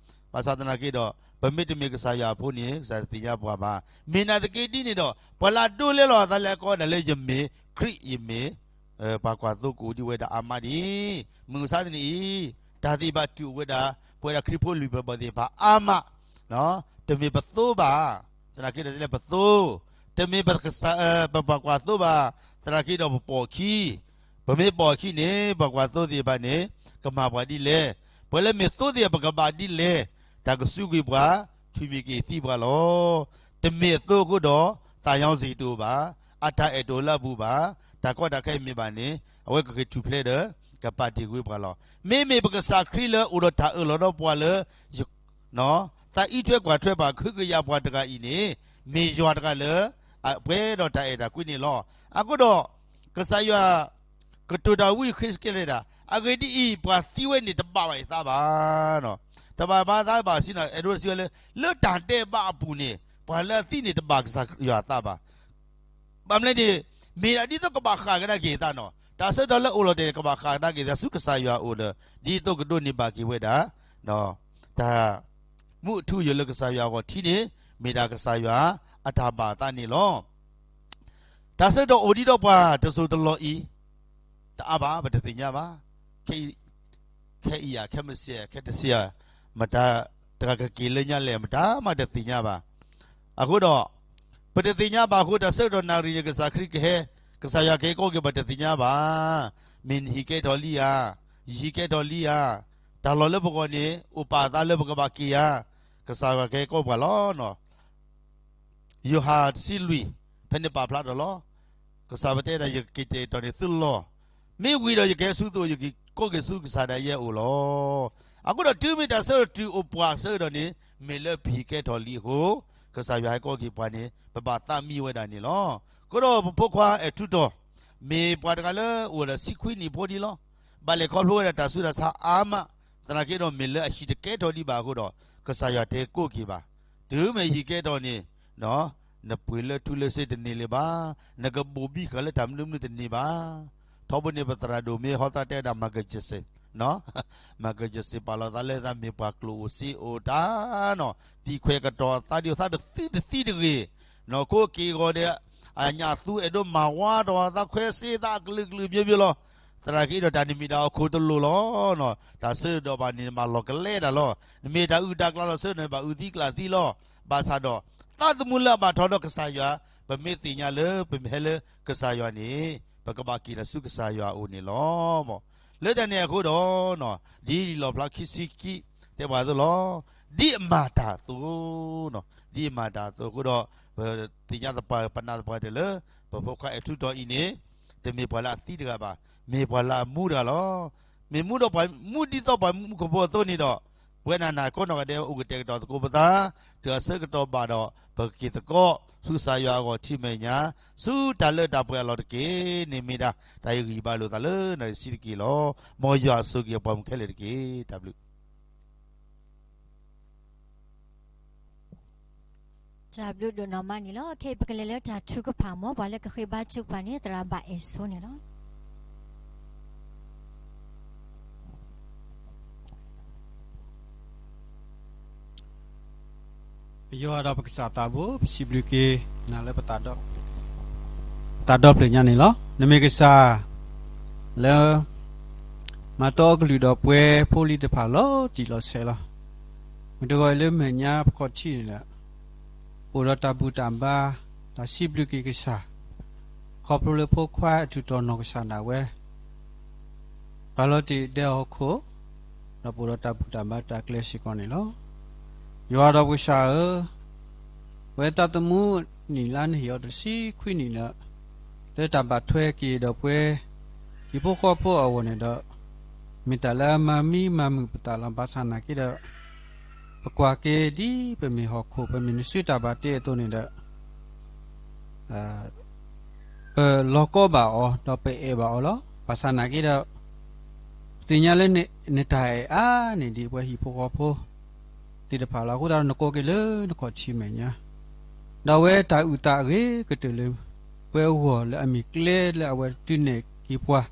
ဘၣ်ဆၣ်သနာ်က့ဒီး ပမ့တမ့ၢ်ကစၢ်ယွၤအဖိန့ၣ် ကစၢ်ယွၤတသ့ၣ်ညါပှၤဘၣ်. မ့ၢ်နာ်သက့ဒ်န့ၣ်ဒီး ပှၤလၢအဒိးလဲလီၤအသးလၢအကီဒၣ်လၢယမ့ၢ်ခရံာ်, ယမ့ၢ် ပှၤကွၢ်သိကအိၣ်ဒံးဝဲဒၣ်အါမးဒံး. မုၢ်မဆါတနံၤအံၤ တၢ်သ့ၣ်တဖၣ်တုၤအိၣ်ဝဲဒၣ် ပဝဲဒၣ်ခရံာ်ဖိလွံၢ်ဖျၢၣ်ဘီၣ်သ့ၣ်တဖၣ်အါမး, တမ့ၢ်ပသိဘၣ်, သနာ်က့ဒီးလၢပသိ, တမ့ၢ်ပ ပပှၤကွၢ်သိဘၣ်, သနာ်က့ဒီးပပိာ်အခံ, ပမ့ၢ်ပိာ်အခံန့ၣ် ပှၤကွၢ်သိသ့ၣ်တဖၣ်န့ၣ် ကမၤပှၤဒ်လဲၣ်, ပှၤလၢမ့ၢ်သိသ့ၣ်တဖၣ် ပကဘၣ်ဒ်လဲၣ်, တၢ်ကစူးကွံာ်ပှၤ, ထွံၣ်မံၤက့ၤသံပှၤလီၤ. တမ့ၢ်အသိအဃိဒီး သးညီစ့ၢ်ကီးတအိၣ်ဘၣ်, အတၢ်အဲၣ်တအိၣ်လၢအပူၤဘၣ်, တၢ်ကီတၢ်ခဲအံၤမ့ၢ်ဘၣ်န့ၣ် အဝဲကက့ၤထူၣ်ဖျဲးဒီး ကပာ်တ့ၢ်ကွံာ်ပှၤလီၤ. မ့မ့ၢ်ပကစၢ်ခရံာ်လၢအိၣ်ဒီးတၢ်အၢၣ်လီၤဒီးပှၤလၢ သးအံးထွဲကွၢ်ထွဲပှၤ ခုကယာ်ပှၤတဂၤအံၤန့ၣ် မ့ၢ်ယွၤတဂၤလၢ အပှဲၤဒီးတၢ်အဲၣ်တၢ်ကွံန့ၣ်လီၤ. အဃိဒီး ကစၢ်ယွၤ ကတိၤတၢ်ဝံဃ့းစက့လးဒၣ်, အဂ့ၢ်ဒ်အံၤ, ပှၤသံဝဲန့ၣ်တဘၣ်ဘၣ်ယသးဘၣ်. တဘၣ်ဘၣ်သးဘၣ်စံးနီၤ, အဲၣ်ဒိးစံးဝဲလၢ လၢတၢ်ဒဲးဘးအပူၤန့ၣ် ပှၤလၢအသံန့ၣ်တဘၣ်ကစၢ်ယွၤအသးဘၣ်. ဘၣ်မနုၤလဲၣ်န့ၣ်, မ့ၢ်ဒၣ်ဒ်သိးကဘၣ်ဃၣ်ကဒါက့ၤအသးနီၤ, တၢ်ဆၢကတီၢ်လၢအိၣ်လီၤတဲာ်န့ၣ် ကဘၣ်ဃၣ်ကဒါက့ၤအသးဆူကစၢ်ယွၤအအိၣ်ဒီး ဒ်သိးကဒိးန့ၢ်ဘၣ်က့ၤဝဲဒၣ် တၢ် မူအထူအယိာ်လၢကစၢ်ယွၤအဂီၢ်ထံန့ၣ် မ့ၢ်ဒၣ်ကစၢ်ယွၤအတၢ်ဘၣ်အသးန့ၣ်လီၤ. တၢ်ဆၢကတီၢ်အိၣ်ဒံးဒီးပှၤတစိၢ်တလီၢ်အံၤ တအါဘၣ် ပတသ့ၣ်ညါဘၣ်. ခဲအံၤဧါ, ခဲမုၢ်ဆ့ၣ်, ခဲတဆံးဧါ, မတၤတဂၤကက့ၤလၢညါလဲၣ် မတၤမးတသ့ၣ်ညါဘၣ်. အဃိဒီး ပတသ့ၣ်ညါဘၣ်အဃိ တၢ်ဆၢကတီၢ်နၣ်ရံၣ်န့ၣ် ကစၢ်ခရံာ်ကဟဲ, ကစၢ်ယွၤကဟဲကိးက့ၤပှၤတသ့ၣ်ညါဘၣ်. မ့ၢ်နဟံၣ်ကဲထီၣ်လံဧါ, ယဟံၣ်ကဲထီၣ်လံဧါ, တၢ်လီၢ်လၢပဂီၢ်န့ၣ် အိၣ်ပာ်အသးလၢပကဘၣ်က့ၤဧါ, ကစၢ်ယွၤကဟဲကိးပှၤလီၤ. ယိၤဟၣ်တဆံလွံၢ် ဖဲန့ၣ်ပာ်ဖျါထီၣ်လီၤ. ကစၢ်ပတဲဒၣ် ယကက့ၤတဲာ်ကတီၤန့ၢ်သုလီၢ်, မ့ၢ်ဝံၤဒီးယကဟဲဆူသုအိၣ် ယက့ၤကိးက့ၤဆူကစၢ်ဒၣ်ယဲအအိၣ်လီၤ. အဃိဒီးတုၤမ့ၢ်တၢ်ဆၢကတီၢ်တုၤအိၣ်ပှၤဆၢကတီၢ်န့ၣ် မ့ၢ်လၢပဟံၣ်ကဲထီၣ်လံအဃိ ကစၢ်ယွၤဟဲကိးက့ၤပှၤန့ၣ် ပဘၣ်သးမံဝဲဒၣ်န့ၣ်လီၤ. အဃိဒီးပဖိခွါအဲၣ်ထူးတီၤ မ့ၢ်ပှၤတဂၤလၢအိၣ်ဒီးဆံခွံနံၣ်ဖိဒံးလီၤ. ဘၣ်လဲၤခီဖျိဝဲဒၣ်တၢ်ဆူးတၢ်ဆါအါမး, သနာ်က့ဒီးမ့ၢ်လၢအဟံၣ်တကဲထီၣ်ဒံးဘၣ်အဃိဒီး ကစၢ်ယွၤတဲကိးက့ၤဘၣ်. တုၤမ့ၢ်ဟံၣ်ကဲထီၣ်န့ၣ် နပှ့ၤလၢထူလၢစ့တန့ၢ်လၢၤဘၣ်, နကဘိၣ်ဘံဃာ်လၢတၢ်မနုၤမနုၤတန့ၢ်ဘၣ်. ထီဘိန့ၣ် ပသရၣ်ဒိၣ်မ့ၢ်ဟီသတးတဲဒၣ် မၤကစၢ်စ့, မၤကစၢ်စ့ ပာ်လီၤသးလၢသးမ့ၢ်ပှၤကျိၣ်အိၣ်စ့အိၣ်တၢ်နီၤ, သံခွဲးကတီၤသးဒံး သးတသံတသံတဂ့ၤ, နီၢ်ခိက့ၢ်ဂီၤန့ၣ် အညၣ်သူအဲၣ်ဒိးမၤဝါတီၤသးခွဲးစ့သးအကလုာ်ကလုာ်မျိုးမျိုးလီၤ. သနာ်က့ဒီးတၢ်န့ၣ်မ့ၢ်ဒၣ်ဟီၣ်ခိၣ်တလိၣ်လီၤ. တၢ်ဆၢကတီၢ်ဘၣ်န့ၣ် မၤလီၢ်ကလဲတၢ်လီၤ. နမ့ၢ်တၢ်အုၣ်တၢ်ကျါလီၤဆၢကတီၢ်န့ၣ် ဘၣ်အုၣ်သံကျၣ်သံလီၤ. ဘၣ်ဆၣ်ဒီး သးသမူလၢအဘၣ်ထီၣ်ဒီးကစၢ်ယွၤ ပမ့ၢ်သ့ၣ်ညါလၢပမ့ၢ်ဟဲလၢကစၢ်ယွၤန့ၣ် ပကဘၣ်က့ၤထီၣ်ဆူကစၢ်ယွၤအအိၣ်န့ၣ်လီၤ. လၢတၢ်န့ၣ်အဃိဒီး ဒ်လံာ်လီၣ်ဖျါခံဆံခံ တဲပှၤအသိးလီၤ. ဒ်အမၤတၢ်အသိး, ဒ်အမၤတၢ်အသိးအဃိဒီး ပသ့ၣ်ညါသပှၢ် ပနာ်သပှၢ်တၢၢ်လၢ ပဖိခွါအဲၣ်ထူးတီၤအံၤန့ၣ် တမ့ၢ်ပှၤလၢအသံတဂၤဘၣ်, မ့ၢ်ပှၤလၢအမူတဂၤလီၤ. မ့ၢ်မူဒီးပှၤမူဒ်သိးပှၤမူခိၣ်ဖိအသိးန့ၣ်ဒီး ပဝဲနၤနၤကိးနီၢ်ဂၤဒဲး အိၣ်ကတဲာ်ကတီၤသကိးပသး, တုၤအဆၢကတီၢ်ဘၣ်ဒီး ပကက့ၤသကိး ဆူကစၢ်ယွၤအဂီၢ်ထံမဲာ်ညါ, ဆူတၢ်လၢတၢ်ပှဲၤအလီၢ်တက့ၢ်န့ၣ်မ့ၢ်ဒၣ် တၢ်ယဂံၢ်ဘါလိာ်သးလၢနၤတဆံးတက့ၢ်လီၤ. မ်ယွၤဆိၣ်ဂ့ၤအပှၤမုၣ်ခဲလၢာ်တက့ၢ်. တၢ်ဘျုး တၢ်ဘျုးဒိၣ်နီၢ်မးန့ၣ်လီၤ. ခဲအံၤပကလဲၤလၢတၢ်ထုကဖၣ် မ်ပှၤလၢကဃ့ဘါထုကဖၣ်န့ၣ် သရၣ်ဘၣ်အဲၣ်ဆိန့ၣ်လီၤ. ယွၤဒီးပကစၢ်သးဘိ, ပစံးဘျုးက့ၤနၤလၢပသးဒီဖျၢၣ်ညါန့ၣ်လီၤ. နမ့ၢ်ကစၢ်လၢ မၤတီအကလုၢ်ဒီးပှဲၤဖိလံၤတဖၣ်လီၤတံၢ်လီၤဆဲးလီၤ. မတၤဂီၤအံၤလၢမဲာ်ညါပခီၣ်ထံးန့ၣ်ဒီး အိၣ်ဒီးတၢ်ဘူၣ်တၢ်ဘါ, တၢ်စံးဘျုးက့ၤကစၢ်, ခီဖျိလၢဖိခွါအထူးတီၤနီၢ်ကစၢ်ဒၣ်ဝဲ ပာ်လီၤတ့ၢ်ဒဲဟီၣ်ခိၣ်, ဒီးပအိၣ်ဒီးတၢ်ဘူၣ်တၢ်ဘါတၢ်ကျဲၤစ့ၢ်ကီးန့ၣ်လီၤ. ယွၤဒီးပကစၢ်ဧၢ, ပဝဲသးသမူနံၣ်လါနဟ့ၣ်အီၤတဆံခွံနံၣ်ဒီး လၢတၢ်ဘၣ်ထွဲက့ၤဒီးပှဲၤ ဟံၣ်ဖိဃီဖိအဂီၢ်န့ၣ်ဒီး မ့ၢ်တၢ်လၢအမၤမံမၤမုာ်ပသးလီၤ. ဘၣ်ဆၣ်နာ်က့ဒီး ပကွၢ်က့ၤဒ်ပမ့ၢ်ဟီၣ်ခိၣ် ပမ့ၢ်နစုတၢ်ဘၣ်တ့အသိးန့ၣ်ဒီး ပလီၤကီဘၣ်အီၤ ဒီးပအဲၣ်ဘၣ်အီၤလီၤ. ဘၣ်ဆၣ်နာ်က့ဒီး သ့ၣ်ညါလၢနတၢ်အဲၣ်အါန့ၢ်ဒံးပဝဲဟံၣ်ဖိဃီဖိသ့ၣ်တဖၣ်လီၤ. အဃိသတးဒီးနကိးက့ၤလၢနခီၣ်ထံးမဲာ်ညါ, ဒီးအဝဲတၢ်အုၣ်သးအဂ့ၤကတၢၢ်လၢ ပှၤအဂီၢ်လၢအမ့ၢ်ကျဲလၢအဝဲဒုးနဲၣ်က့ၤပှၤ,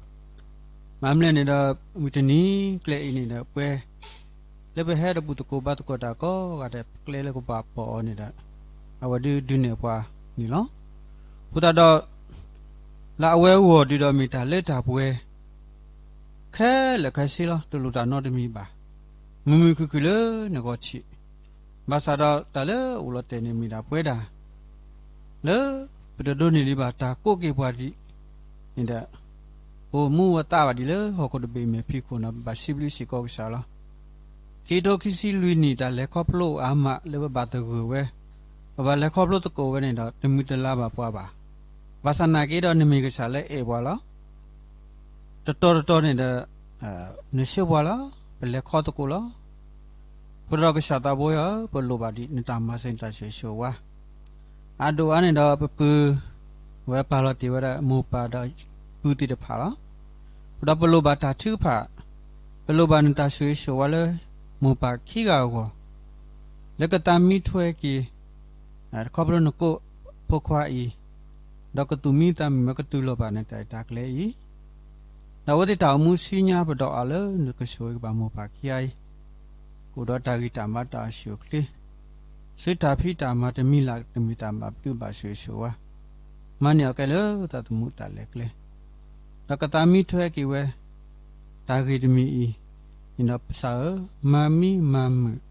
မ့ၢ်မနုၤလဲၣ်န့ၣ်ဒီး မုၢ်တနံၤကျဲအံၤန့ၣ်ဒီး ပှၤ လၢပဟဲတပူၤသကိးဘါသကိးတၢ်ကိးဂၤဒဲး ကျဲလၢကဘၣ်ပိာ်အီၤန့ၣ်ဒီး အဝဲဒုးဒုးနဲၣ်ပှၤန့ၣ်လီၤ. အဃိသတးဒီး လၢအဝဲအဂီၢ်ဒုးဒီးမ့ၢ်တၢ်လၢတၢ်ပှဲၤ ခဲလၢာ်ခဲဆ့လီၤ. တလိၣ်တၢ်နီတမံၤဘၣ်. မုာ်မုာ်ခုၣ်ခုၣ်လၢနဂီၢ်ထံး, ဘၣ်ဆၣ်ဒီးတၢ်လၢအအိၣ်လီၤတဲာ်န့ၣ်မ့ၢ်ဒၣ်ပဝဲဒၣ် လၢပတဒိးန့ၢ်ဒံးဘၣ်တၢ်ကိးက့ၤပှၤဒံးန့ၣ်ဒီး ပအိၣ်မူအိၣ်သးဘၣ်ဒံးလၢဟီၣ်ခိၣ်တဘ့ၣ်မဲာ်ဖံးခိၣ်န့ၣ် ပဘၣ်စံးဘျုးစ့ၢ်ကီးကစၢ်လီၤ. ခံကထိခံဆံလွံၢ်နံၣ် တၢ်လဲၤခီဖျိအါမးလၢပဘၣ်သဂၢၢ်ဝဲ, ပဘၣ်လဲၤခီဖျိသကိးဝဲန့ၣ်ဒီး တမုာ်တလၤဘၣ်ပှၤဘၣ်. ဘၣ်ဆၣ်နာ်က့ဒီးနမ့ၢ်ကစၢ်လၢအဲၣ်ပှၤလီၤ. တတီၤတတီၤန့ၣ်ဒီး နဆှၢပှၤလီၤ, ပလဲၤခီသကိးလီၤ. အဃိဒီးကစၢ်သးဘိယွၤဧၢ, ပလိၣ်ဘၣ်ဒံးနတၢ်မၤစၢၤနတၢ်ဆိၣ်ဂ့ၤဆိၣ်ဝါ အါဒိၣ်အါန့ၣ်ဒီးပပုၢ် ဝဲပာ်လီၤတ့ၢ်ဝဲဒၣ်မိၢ်ပၢ်ဒီးပုၢ်သ့ၣ်တဖၣ်လီၤ. အဃိဒီးပလိၣ်ဘၣ်တၢ်ထုကဖၣ်, ပလိၣ်ဘၣ်နတၢ်ဆိၣ်ဂ့ၤဆိၣ်ဝါလၢ မိၢ်ပၢ်ခံဂၤအဂီၢ်, လၢကသးမံထွဲက့ၤ ခီဖျိနကိးဖိခွါအံၤ, ဒီးကသူၣ်မံသးမုာ်မ့ၢ်ကတုၤလီၤဘၣ်နတၢ်အဲၣ်တၢ်ကျဲအံၤ, ဒီးအဝဲသ့ၣ်တၢ်အိၣ်မူဆူညါပဒီးအီၤလၢနကဆိၣ်ဂ့ၤကဘၣ်မိၢ်ပၢ်ခံဂၤအံၤ, ကအိၣ်ဒီးတၢ်ဂံၢ်တၢ်ဘါတၢ်အိၣ်ဆူၣ်အိၣ်ချ့, ဆူတၢ်ဖံးတၢ်မၤတမံၤလၢ်တမ့ၢ်တၢ်ဘၣ်ဘျုးဘၣ်ဆိၣ်ဂ့ၤဆိၣ်ဝါ, မၤန့ၢ်အီၤကဲလၢသးသမူတၢ်လဲၤကျဲ ဒီးကသးမံထွဲက့ၤဝဲ တၢ်ဂ့ၢ်တမံၤအံၤ, န့ၣ်ဒီးကစၢ်ဧၢ, မၤမံမၤမုာ်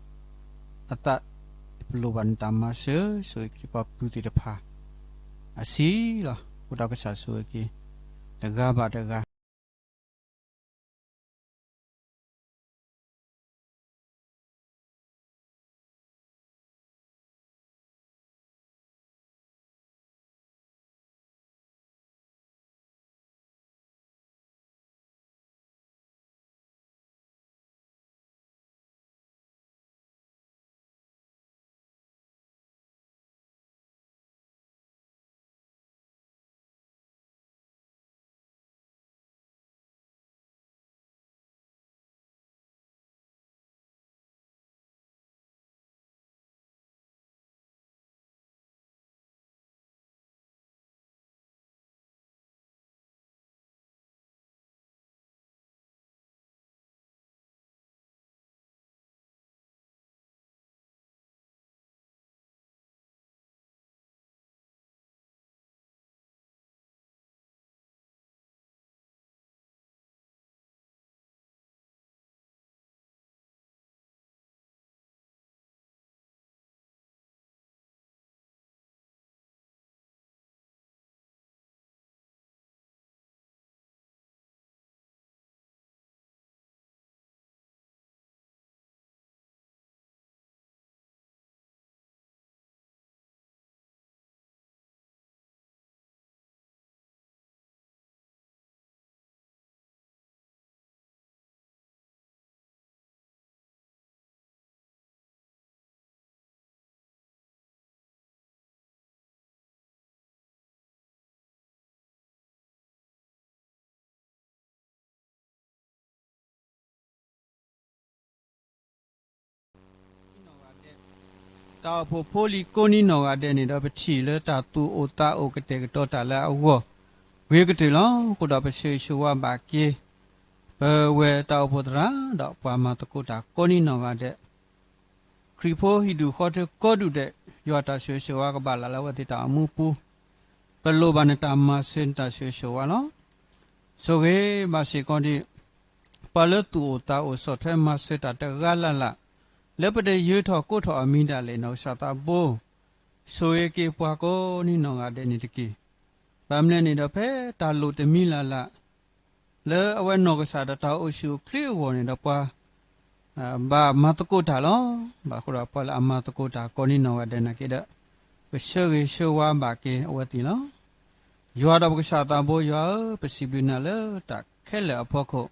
အသး, ပလိၣ်ဘၣ်နတၢ်မၤစၢၤ ဆိၣ်ဂ့ၤက့ၤပှၤပုၢ်သ့ၣ်တဖၣ် အဆံးလီၤ. အဃိဒီးကစၢ်ဆိၣ်ဂ့ၤက့ၤ တဂၤဘၣ်တဂၤ တၢ်အိၣ်ဖှိၣ်ဖိလံၤကိးနံၤနီၢ်ဂၤဒဲးန့ၣ်ဒီး ပထံၣ်လၢတၢ်သူၣ်အိၣ်သးအိၣ်ကတဲာ်ကတီၤတၢ်လၢအဂီၢ် ဂ့ၤကတၢၢ်လီၤ. အဃိဒီးပဆၢဂ့ၤဆၢဝါဘၣ်က့ၤ ပဝဲတၢ်အိၣ်ဖှိၣ်သရၣ် ဒီးပှၤမၤသကိးတၢ်ကိးနံၤနီၢ်ဂၤဒဲး ခရံာ်ဖိဟံၣ်ဒူၣ်ဃီထၢကိးဒူၣ်ဒဲး ယွၤတၢ်ဆိၣ်ဂ့ၤဆိၣ်ဝါကဘၣ်လၢ်လၢအဝဲသ့ၣ်တၢ်အိၣ်မူပူၤ, ပလိၣ်ဘၣ်နတၢ်မၤစၢၤနတၢ်ဆိၣ်ဂ့ၤဆိၣ်ဝါလီၤ. ဆိၣ်ဂ့ၤဘၣ်စ့ၢ်ကီးဒံး ပှၤလၢသူၣ်အိၣ်သးအိၣ်ဆီၣ်ထွဲမၤစၢၤတၢ်တဂၤလၢ်လၢ် လၢပတယၢၤထီၣ်ကိးထီၣ်အမံၤဒၣ်လဲာ် နီၢ်ကစၢ်သးဘိ ဆိၣ်ဂ့ၤက့ၤပှၤကိးနံၤနီၢ်ဂၤဒဲးန့ၣ်တက့ၢ်. ဘၣ်မနုၤလဲၣ်န့ၣ်ဒီး ဖဲတၢ်လိၣ်တမံၤလၢ်လၢ် လၢအဝဲနီၢ်ကစၢ်ဒီးတၢ်အိၣ်ဆူၣ်အိၣ်ချ့အဂီၢ်န့ၣ်ဒီးပှၤ ဘၣ်မၤသကိးတၢ်လီၤ. ဘၣ်ဃိဒီးပှၤလၢအမၤသကိးတၢ်ကိးနံၤနီၢ်ဂၤဒဲးနာ်က့ဒီး ပဆၢဂ့ၤဆၢဝါဘၣ်က့ၤအဝဲသ့ၣ်လီၤ. ယွၤဒီးပကစၢ်သးဘိယွၤဧၢ, ပစံးဘျုးနၤလၢတၢ်ခဲလၢာ်အဖီခိၣ်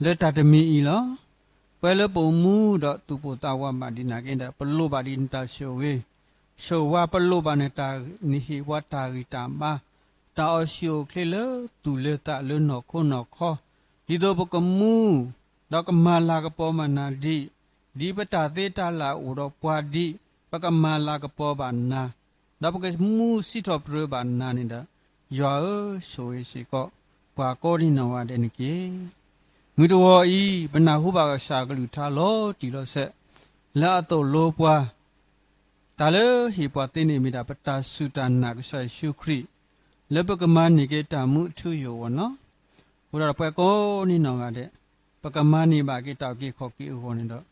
လၢတၢ်တမံၤအံၤလီၤ. ပဝဲလၢပအိၣ်မူဒီးသူၣ်ပိၢ်သးဝးဘၣ်ဒံးနာ်က့ဒီး ပလိၣ်ဘၣ်ဒံးနတၢ်ဆိၣ်ဂ့ၤ ဆိၣ်ဝါ ပလိၣ်ဘၣ်နတၢ် နဟ့ၣ်ပှၤတၢ်ဂံၢ်တၢ်ဘါ တၢ်အိၣ်ဆူၣ်အိၣ်ချ့လၢသူၣ်လၢသးလၢနီၢ်ခိနီၢ်ခီ ဒ်သိးပကမူ ဒီးကမၤလၤကပီၤဘၣ်နၤဒံး, ဒ်ပတၢ်သ့တၢ်လၢ်အိၣ်ဒီးပှၤဒံး, ပကမၤလၤကပီၤဘၣ်နၤ, ဒီးပကမူစံးထီၣ်ပတြၢၤဘၣ်နၤန့ၣ်ဒီး, ယွၤဧၢ, ဆိၣ်ဂ့ၤစ့ၢ်ကီး ပှၤကိးနံၤနီၢ်ဂၤဒဲးန့ၣ်တက့ၢ်. မုၢ်တဂီၤအံၤ ပနၢ်ဟူဘၣ်ကစၢ်အကလုၢ်ကထါလီၤတံၢ်လီၤဆဲး လၢအသိၣ်လိပှၤ တၢ်လၢဟ့ၣ်ပှၤသ့န့ၣ်မ့ၢ်ဒၣ် ပတၢ်စူၢ်တၢ်နာ်ကစၢ်ယ့ၣ်ၡူးခရံာ် လၢပကမၤန့ၢ်က့ၤတၢ်မူအထူအယိာ်အဂီၢ်လီၤ. အဃိဒီးပှၤကိးနံၤနီၢ်ဂၤဒဲး ပကမၤန့ၢ်ဘၣ်က့ၤတၢ်အုၣ်က့ၤခီၣ်က့ၤအဂီၢ်န့ၣ်ဒီး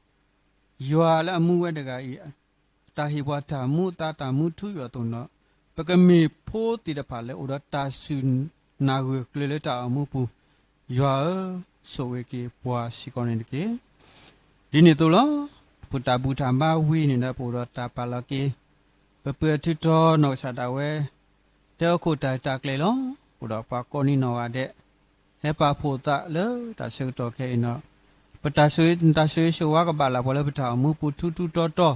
ယွၤလၢအမူဝဲတဂၤအံၤ တၢ်ဟ့ၣ်ပှၤတၢ်မူအသးတၢ်မူထူယိာ်အသိးန့ၣ်ဒီး ပကမ့ၢ်ဖိသ့ၣ်တဖၣ်လၢအိၣ်ဒီးတၢ်စူၢ်နာ်ဂၢၢ်ကျၢၤလၢတၢ်အိၣ်မူပူၤ, ယွၤဧၢ, ဆိၣ်ဂ့ၤက့ၤပှၤစ့ၢ်ကီးန့ၣ်တက့ၢ်. ဒ်န့ၣ်အသိးလီၤ. ပတၢ်ဘူၣ်တၢ်ဘါဝံၤန့ၣ်ဒီး ပအိၣ်ဒီးတၢ်ပာ်လီၤက့ၤ ပပၢၤထူတီနီၢ်ကစၢ်ဒၣ်ဝဲ တဲဟီၣ်ခိၣ်တၢ်ရဲၣ်တၢ်ကျဲၤလီၤ. အဃိဒီးပှၤကိးနံၤနီၢ်ဂၤဒဲး ဟဲပာ်ဖှိၣ်သးလၢတၢ်ဆၢကတီၢ်ခဲအံၤန့ၣ်, ပတၢ်ဆိၣ်ဂ့ၤဆိၣ်ဝါကဘၣ်လၢပှၤလၢပတၢ်အိၣ်မူပူၤထူထူတီတီ,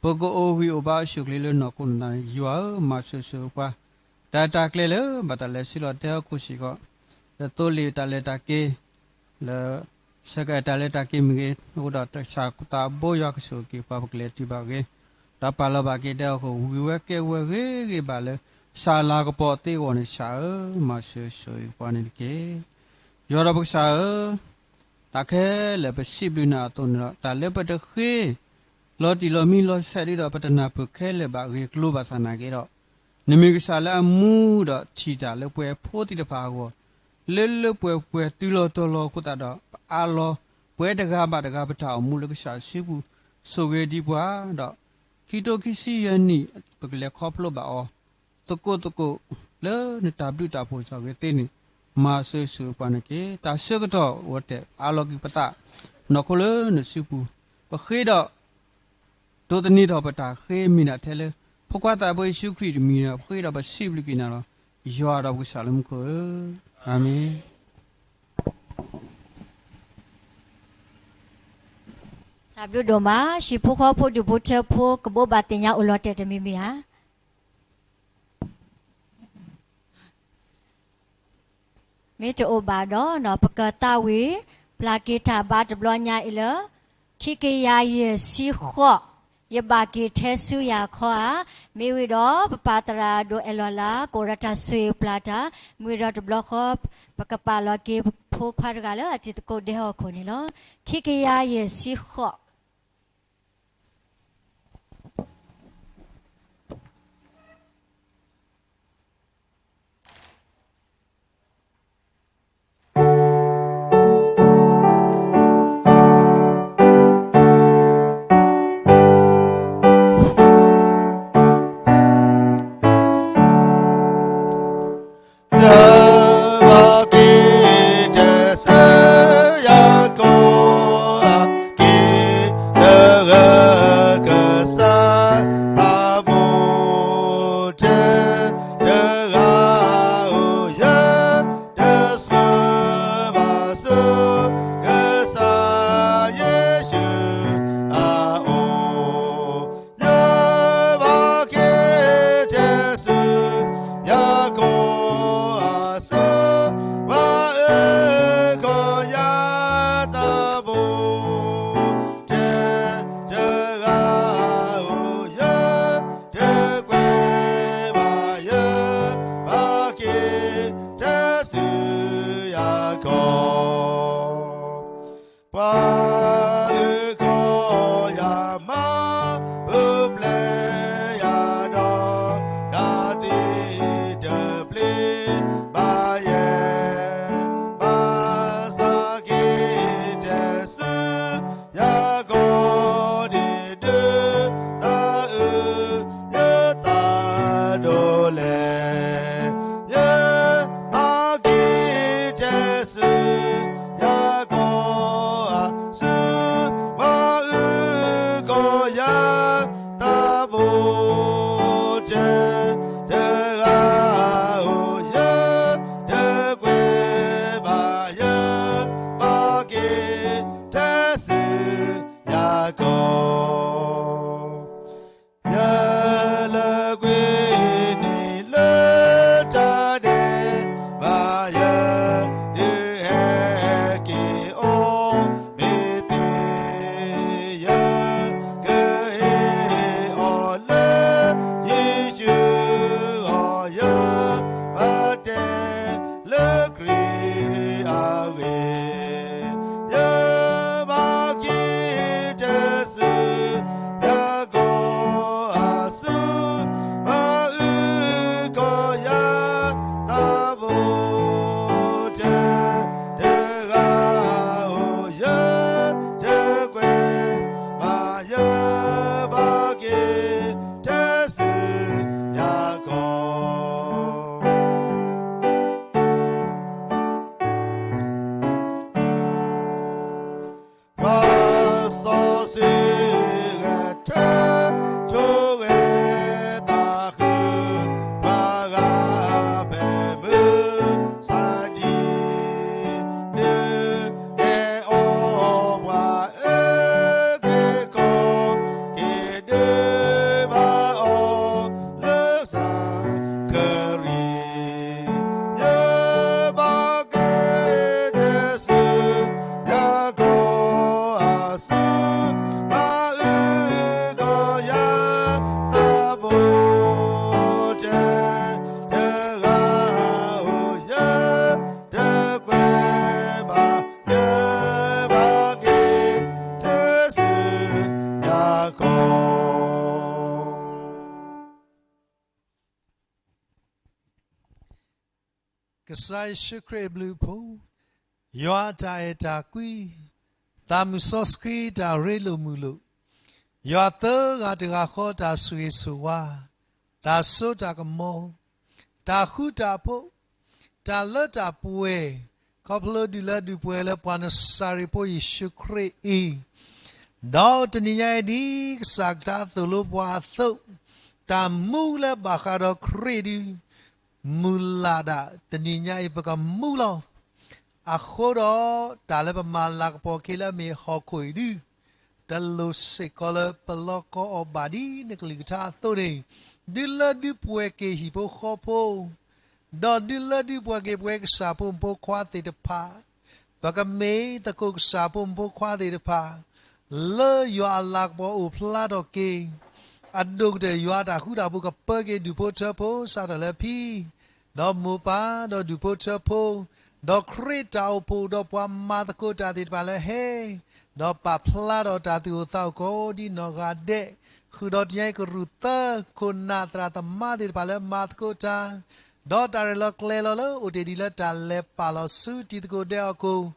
ပကအိၣ်ဂံၢ်အိၣ်ဘါအိၣ်ဆူၣ်အိၣ်ချ့လၢနီၢ်ခိနီၢ်သးန့ၣ် ယွၤဧၢမၤစၢၤဆိၣ်ဂ့ၤပှၤ, တၢ်ရဲၣ်တၢ်ကျဲၤလၢဘၣ်တၢ်လဲၤဆူလီၤတဲဟီၣ်ခိၣ်စ့ၢ်ကီး, လၢသိလ့ၣ်တၢ်လဲၤတၢ်က့ၤ လၢ ဆၢကတီၢ်တၢ်လဲၤတၢ်က့ၤမ့ၢ်ဂ့ၤ, အဃိဒီးတၢ်ဆၢကတီၢ်ဘိယွၤကဆိၣ်ဂ့ၤက့ၤပှၤ ပကလဲၤတုၤဘၣ်ဂ့ၤ, ဒီးပာ်လီၤဘၣ်က့ၤတဲဟီၣ်ခိၣ်ဝံၤဝဲကဲဝဲဂ့ၤဂ့ၤဘၣ်လၢ စၢ်လၤကပီၤသ့အဂီၢ်န့ၣ် ကစၢ်ဧၢ, မၤစၢၤဆိၣ်ဂ့ၤပှၤန့ၣ်တက့ၢ်. ယွၤဒီးပကစၢ်ဧၢ, တၢ်ခဲလၢာ်ပစံးဘျုးနၤအသိးန့ၣ်ဒီး တၢ်လၢပတဃ့ လီၤတံၢ်လီၤမံလီၤဆဲးဒ်ဒီးပတနၢ်ပၢၢ်ခဲလၢာ်ဘၣ်ဂ့ၤကျိၤဘၣ်ဆၣ်နာ်က့ဒီး, နမ့ၢ်ကစၢ်လၢအမူဒီးထံၣ်တၢ်လၢပှဲၤဖိသ့ၣ်တဖၣ်အဂီၢ်, လၢလၢပှဲၤပှဲၤတုၤလီၤတီၤလီၤအဃိသတးဒီး ပအးလီၤပှၤတဂၤဘၣ်တဂၤပတၢ်အိၣ်မူလၢကစၢ်စုပူၤ, ဆိၣ်ဂ့ၤဒံးပှၤဒီး ခံကထိခံဆံယဲၢ်နံၣ် ပကလဲၤခီဖျိဘၣ်အီၤ သကိးသကိးလၢနတၢ်ဘျုးတၢ်ဖှိၣ်စီၣ်ဂ့ၤသ့န့ၣ်, မၤစၢၤဆိၣ်ဂ့ၤပှၤန့ၣ်တက့ၢ်. တၢ်ဆၢကတီၢ်အိၣ်ထဲအါလီၤက့ၤပသး နီၢ်ခိလၢနစုပူၤ, ပဃ့ဒီး ဒိးသန့ၤထီၣ်ပတၢ်ဃ့မ့ၢ်ဒၣ်ထဲလၢ ဖိခွါသးဘိယ့ၣ်ၡူးခရံာ်တမံၤဒီး ပဃ့ဒီးပစံးဘျုးက့ၤနၤလီၤ. ယွၤဒီးပကစၢ်လၢမူခိၣ်ဧၢ, အၤမ့ၣ်. တၢ်ဘျုးဒိၣ်မး, ဟံၣ်ဖိဃီဖိဒူၣ်ဖိထၢဖိ ကဘိးဘၣ်သ့ၣ်ညါအိၣ်လီၤတဲာ်တမံၤမ့ၢ်ဧါ. မ့ၢ်တအိၣ်ဘၣ်ဒီး ပကသးဝံၣ် ပျၢ်က့ၤတၢ်ဘါတဘျီညါအံၤလၢ ခံကယၤယဲၢ်ဆံဃိး, ယဘၣ်က့ၤထဲဆူယၤခီဧါ. မ့ၢ်ဝံၤဒီး ပပၢ်သရၣ်ဒိၣ်အဲၣ်လီၤလၢ ကအိၣ်ဒီးတၢ်ဆိၣ်ဂ့ၤပျၢ်တၢ်, မ့ၢ်ဝံၤဒီးတဘျီဃီ ပကပာ်လီၤက့ၤဖိခွါတဂၤလၢအတံၤသကိးဒဲဟီၣ်ခိၣ်န့ၣ်လီၤ. ခံကယၤယဲၢ်ဆံဃိး. ယဘၣ်က့ၤထဲဆူယၤခီဧါ, က့ၤလၢကစၢ်သးဘိထဲတဂၤဧိၤ, ယတဆှၢဘၣ်ဆူကစၢ်ယ့ၣ်ၡူးအအိၣ် ယဘၣ်က့ၤထဲဆူယၤခီဧါ, ဆူပှၤအုၣ်ကီၤယၤသးဘိထဲတဂၤဧိၤ, ယတကွဲးဘၣ်, ယဘၣ်က့ၤထဲဆူယၤခီ ပှၤအုၣ်ကီၤယၤမၤပူၤဖျဲးယၤဒီး တၢ်သံတပျံၤဘၣ်ယဲ, ဘၣ်ဆၣ်က့ၤထဲဆူယၤခီ ဒ်ဒုးသးအုးယသးဒိၣ်လဲၣ်, ယဘၣ်က့ၤထဲဆူ ယၤခီဧါ, ဆူပှၤအုၣ်ကီၤယၤသးဘိထဲတဂၤဧိၤ, ယတကွဲးဘၣ်, ယဘၣ်က့ၤထဲဆူယၤခီ ယလၢကွံာ်န့ၣ်လၢတၢ်ဒဲးဘး, ယဒုးဟဲက ကစၢ်ယ့ၣ်ၡူးခရံာ်အဘျုးအဖှိၣ်, ယွၤအတၢ်အဲၣ်တၢ်ကွံ, သးမုၢ်စီဆှံတၢ်ရ့လိာ်မုာ်လိာ်, ယွၤသၢဂၤတဂၤဃီတၢ်ဆိၣ်ဂ့ၤဆိၣ်ဝါ, တၢ်စိတၢ်ကမီၤ, တၢ်ဃူတၢ်ဖိး, တၢ်လၢတၢ်ပှဲၤ, ခီဖျိဒုးလၢဒုးပှဲၤလၢပှၤနစၤရ့းဖိယ့ၣ်ၡူးခရံာ်အံၤ, ဒီးတနံၤညါအံၤဒ်ကစၢ်ကထါသိၣ်လိပှၤအသိး, တၢ်မူလၢဘၣ်ဃးဒီးခရံာ်ဒုး မုၢ်လၢ်ဒၣ်တနံၤညါအံၤပကမူလီၤ. အဃိဒီးတၢ်လၢပမၤလၤကပီၤက့ၤလၢအမ့ၢ်ဟီၣ်ခိၣ်အံၤဒုး, တလိၣ်စ့ၢ်ကီးလၢပလီၢ်ကီအီၣ်ဘၣ်ဒ်နကလုၢ်ကထါအသိးန့ၣ်, ဒုးလၢဒုးပှဲၤက့ၤဟံၣ်ဖိဃီဖိ ဒီးဒုးလၢဒုးပှဲၤက့ၤပဝဲကစၢ်ဖိမုၣ်ဖိခွါသ့ၣ်တဖၣ်, ပကမ့ၢ်သကိးကစၢ်ဖိမုၣ်ဖိခွါသ့ၣ်တဖၣ်, လၢယွၤအလၤကပီၤအိၣ်ဖျါထီၣ်က့ၤ, အဒိၣ်ကတၢၢ်ယွၤအတၢ်ဃူတၢ်ဖိးကပၢက့ၤဒူၣ်ဖိထၢဖိစးထီၣ်လၢဖံ, ဒီးမိၢ်ပၢ်ဒီးဒူၣ်ဖိထၢဖိ, ဒီးခရံာ်တၢ်အိၣ်ဖှိၣ်ဒီးပှၤမၤသကိးတၢ်သ့ၣ်တဖၣ်လၢဟဲ, ဒီးပာ်ဖျါထီၣ်တၢ်သူၣ်အိၣ်သးအိၣ်ကိးဒ်နီၢ်ဂၤဒဲး, ဃုာ်ဒီးတနံၤအံၤကရူၢ်သၢခိၣ်နၢ်သရၣ်သမါသ့ၣ်တဖၣ်လၢမၤသကိးတၢ်, ဒီးတၢ်ရဲၣ်လီၤကျဲၤလီၤလၢအိၣ်တ့ၢ်ဒံးလၢတၢ်လဲၤပာ်လီၤဆူတံၤသကိးဒဲအီၤကိၣ်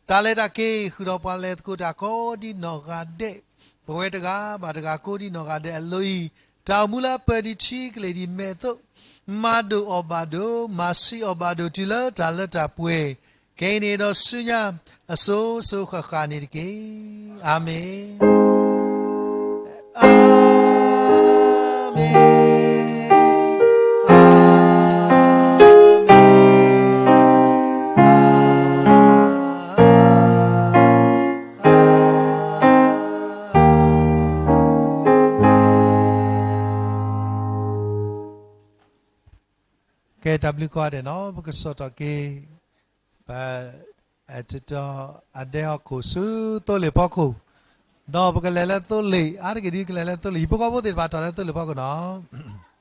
တၢ်လဲၤတၢ်က့ၤ ဃုာ်ဒီးပှၤလဲၤသကိးတၢ်ကိးဒ်နီၢ်ဂၤဒဲး, ပဝဲတဂၤဘၣ်တဂၤကိးဒ်နီၢ်ဂၤဒဲးအလိၤအံၤ, တၢ်အိၣ်မူလၢအပၢၢ်ဒံးထံကလဲၤဒံးမဲာ်အသိး, မၤဒိၣ်အီၣ်ဘၣ်ဒိၣ်, မၤဆံးအီၣ်ဘၣ်ဒိၣ်တုၤလၢတၢ်လၢတၢ်ပှဲၤ, ခဲအံၤန့ၣ်ဒီးဆူညါ အစိၤစိၤဃၣ်ဃၣ်န့ၣ်တက့ၢ်. အၤမ့ၣ်. အၤမ့ၣ်, အၤမ့ၣ်, အၤမ့ၣ်. ကဲ တၢ်ဘျုးကိးဂၤဒဲးနီၤ, ပကစိာ်ထီၣ်က့ၤ ပ အတတီၤအဒဲဟီၣ်ခိၣ်ဆူသိလ့ၣ်ဖီခိၣ်, ဒီးပကလဲၤလၢသိလ့ၣ်, အါတက့ၢ်ဒ်ကလဲၤလၢသိလ့ၣ်, ဟံၣ်ဖိဃီဖိသ့ၣ်တဖၣ်ထီၣ်လၢသိလ့ၣ်ဖီခိၣ်နီၤ.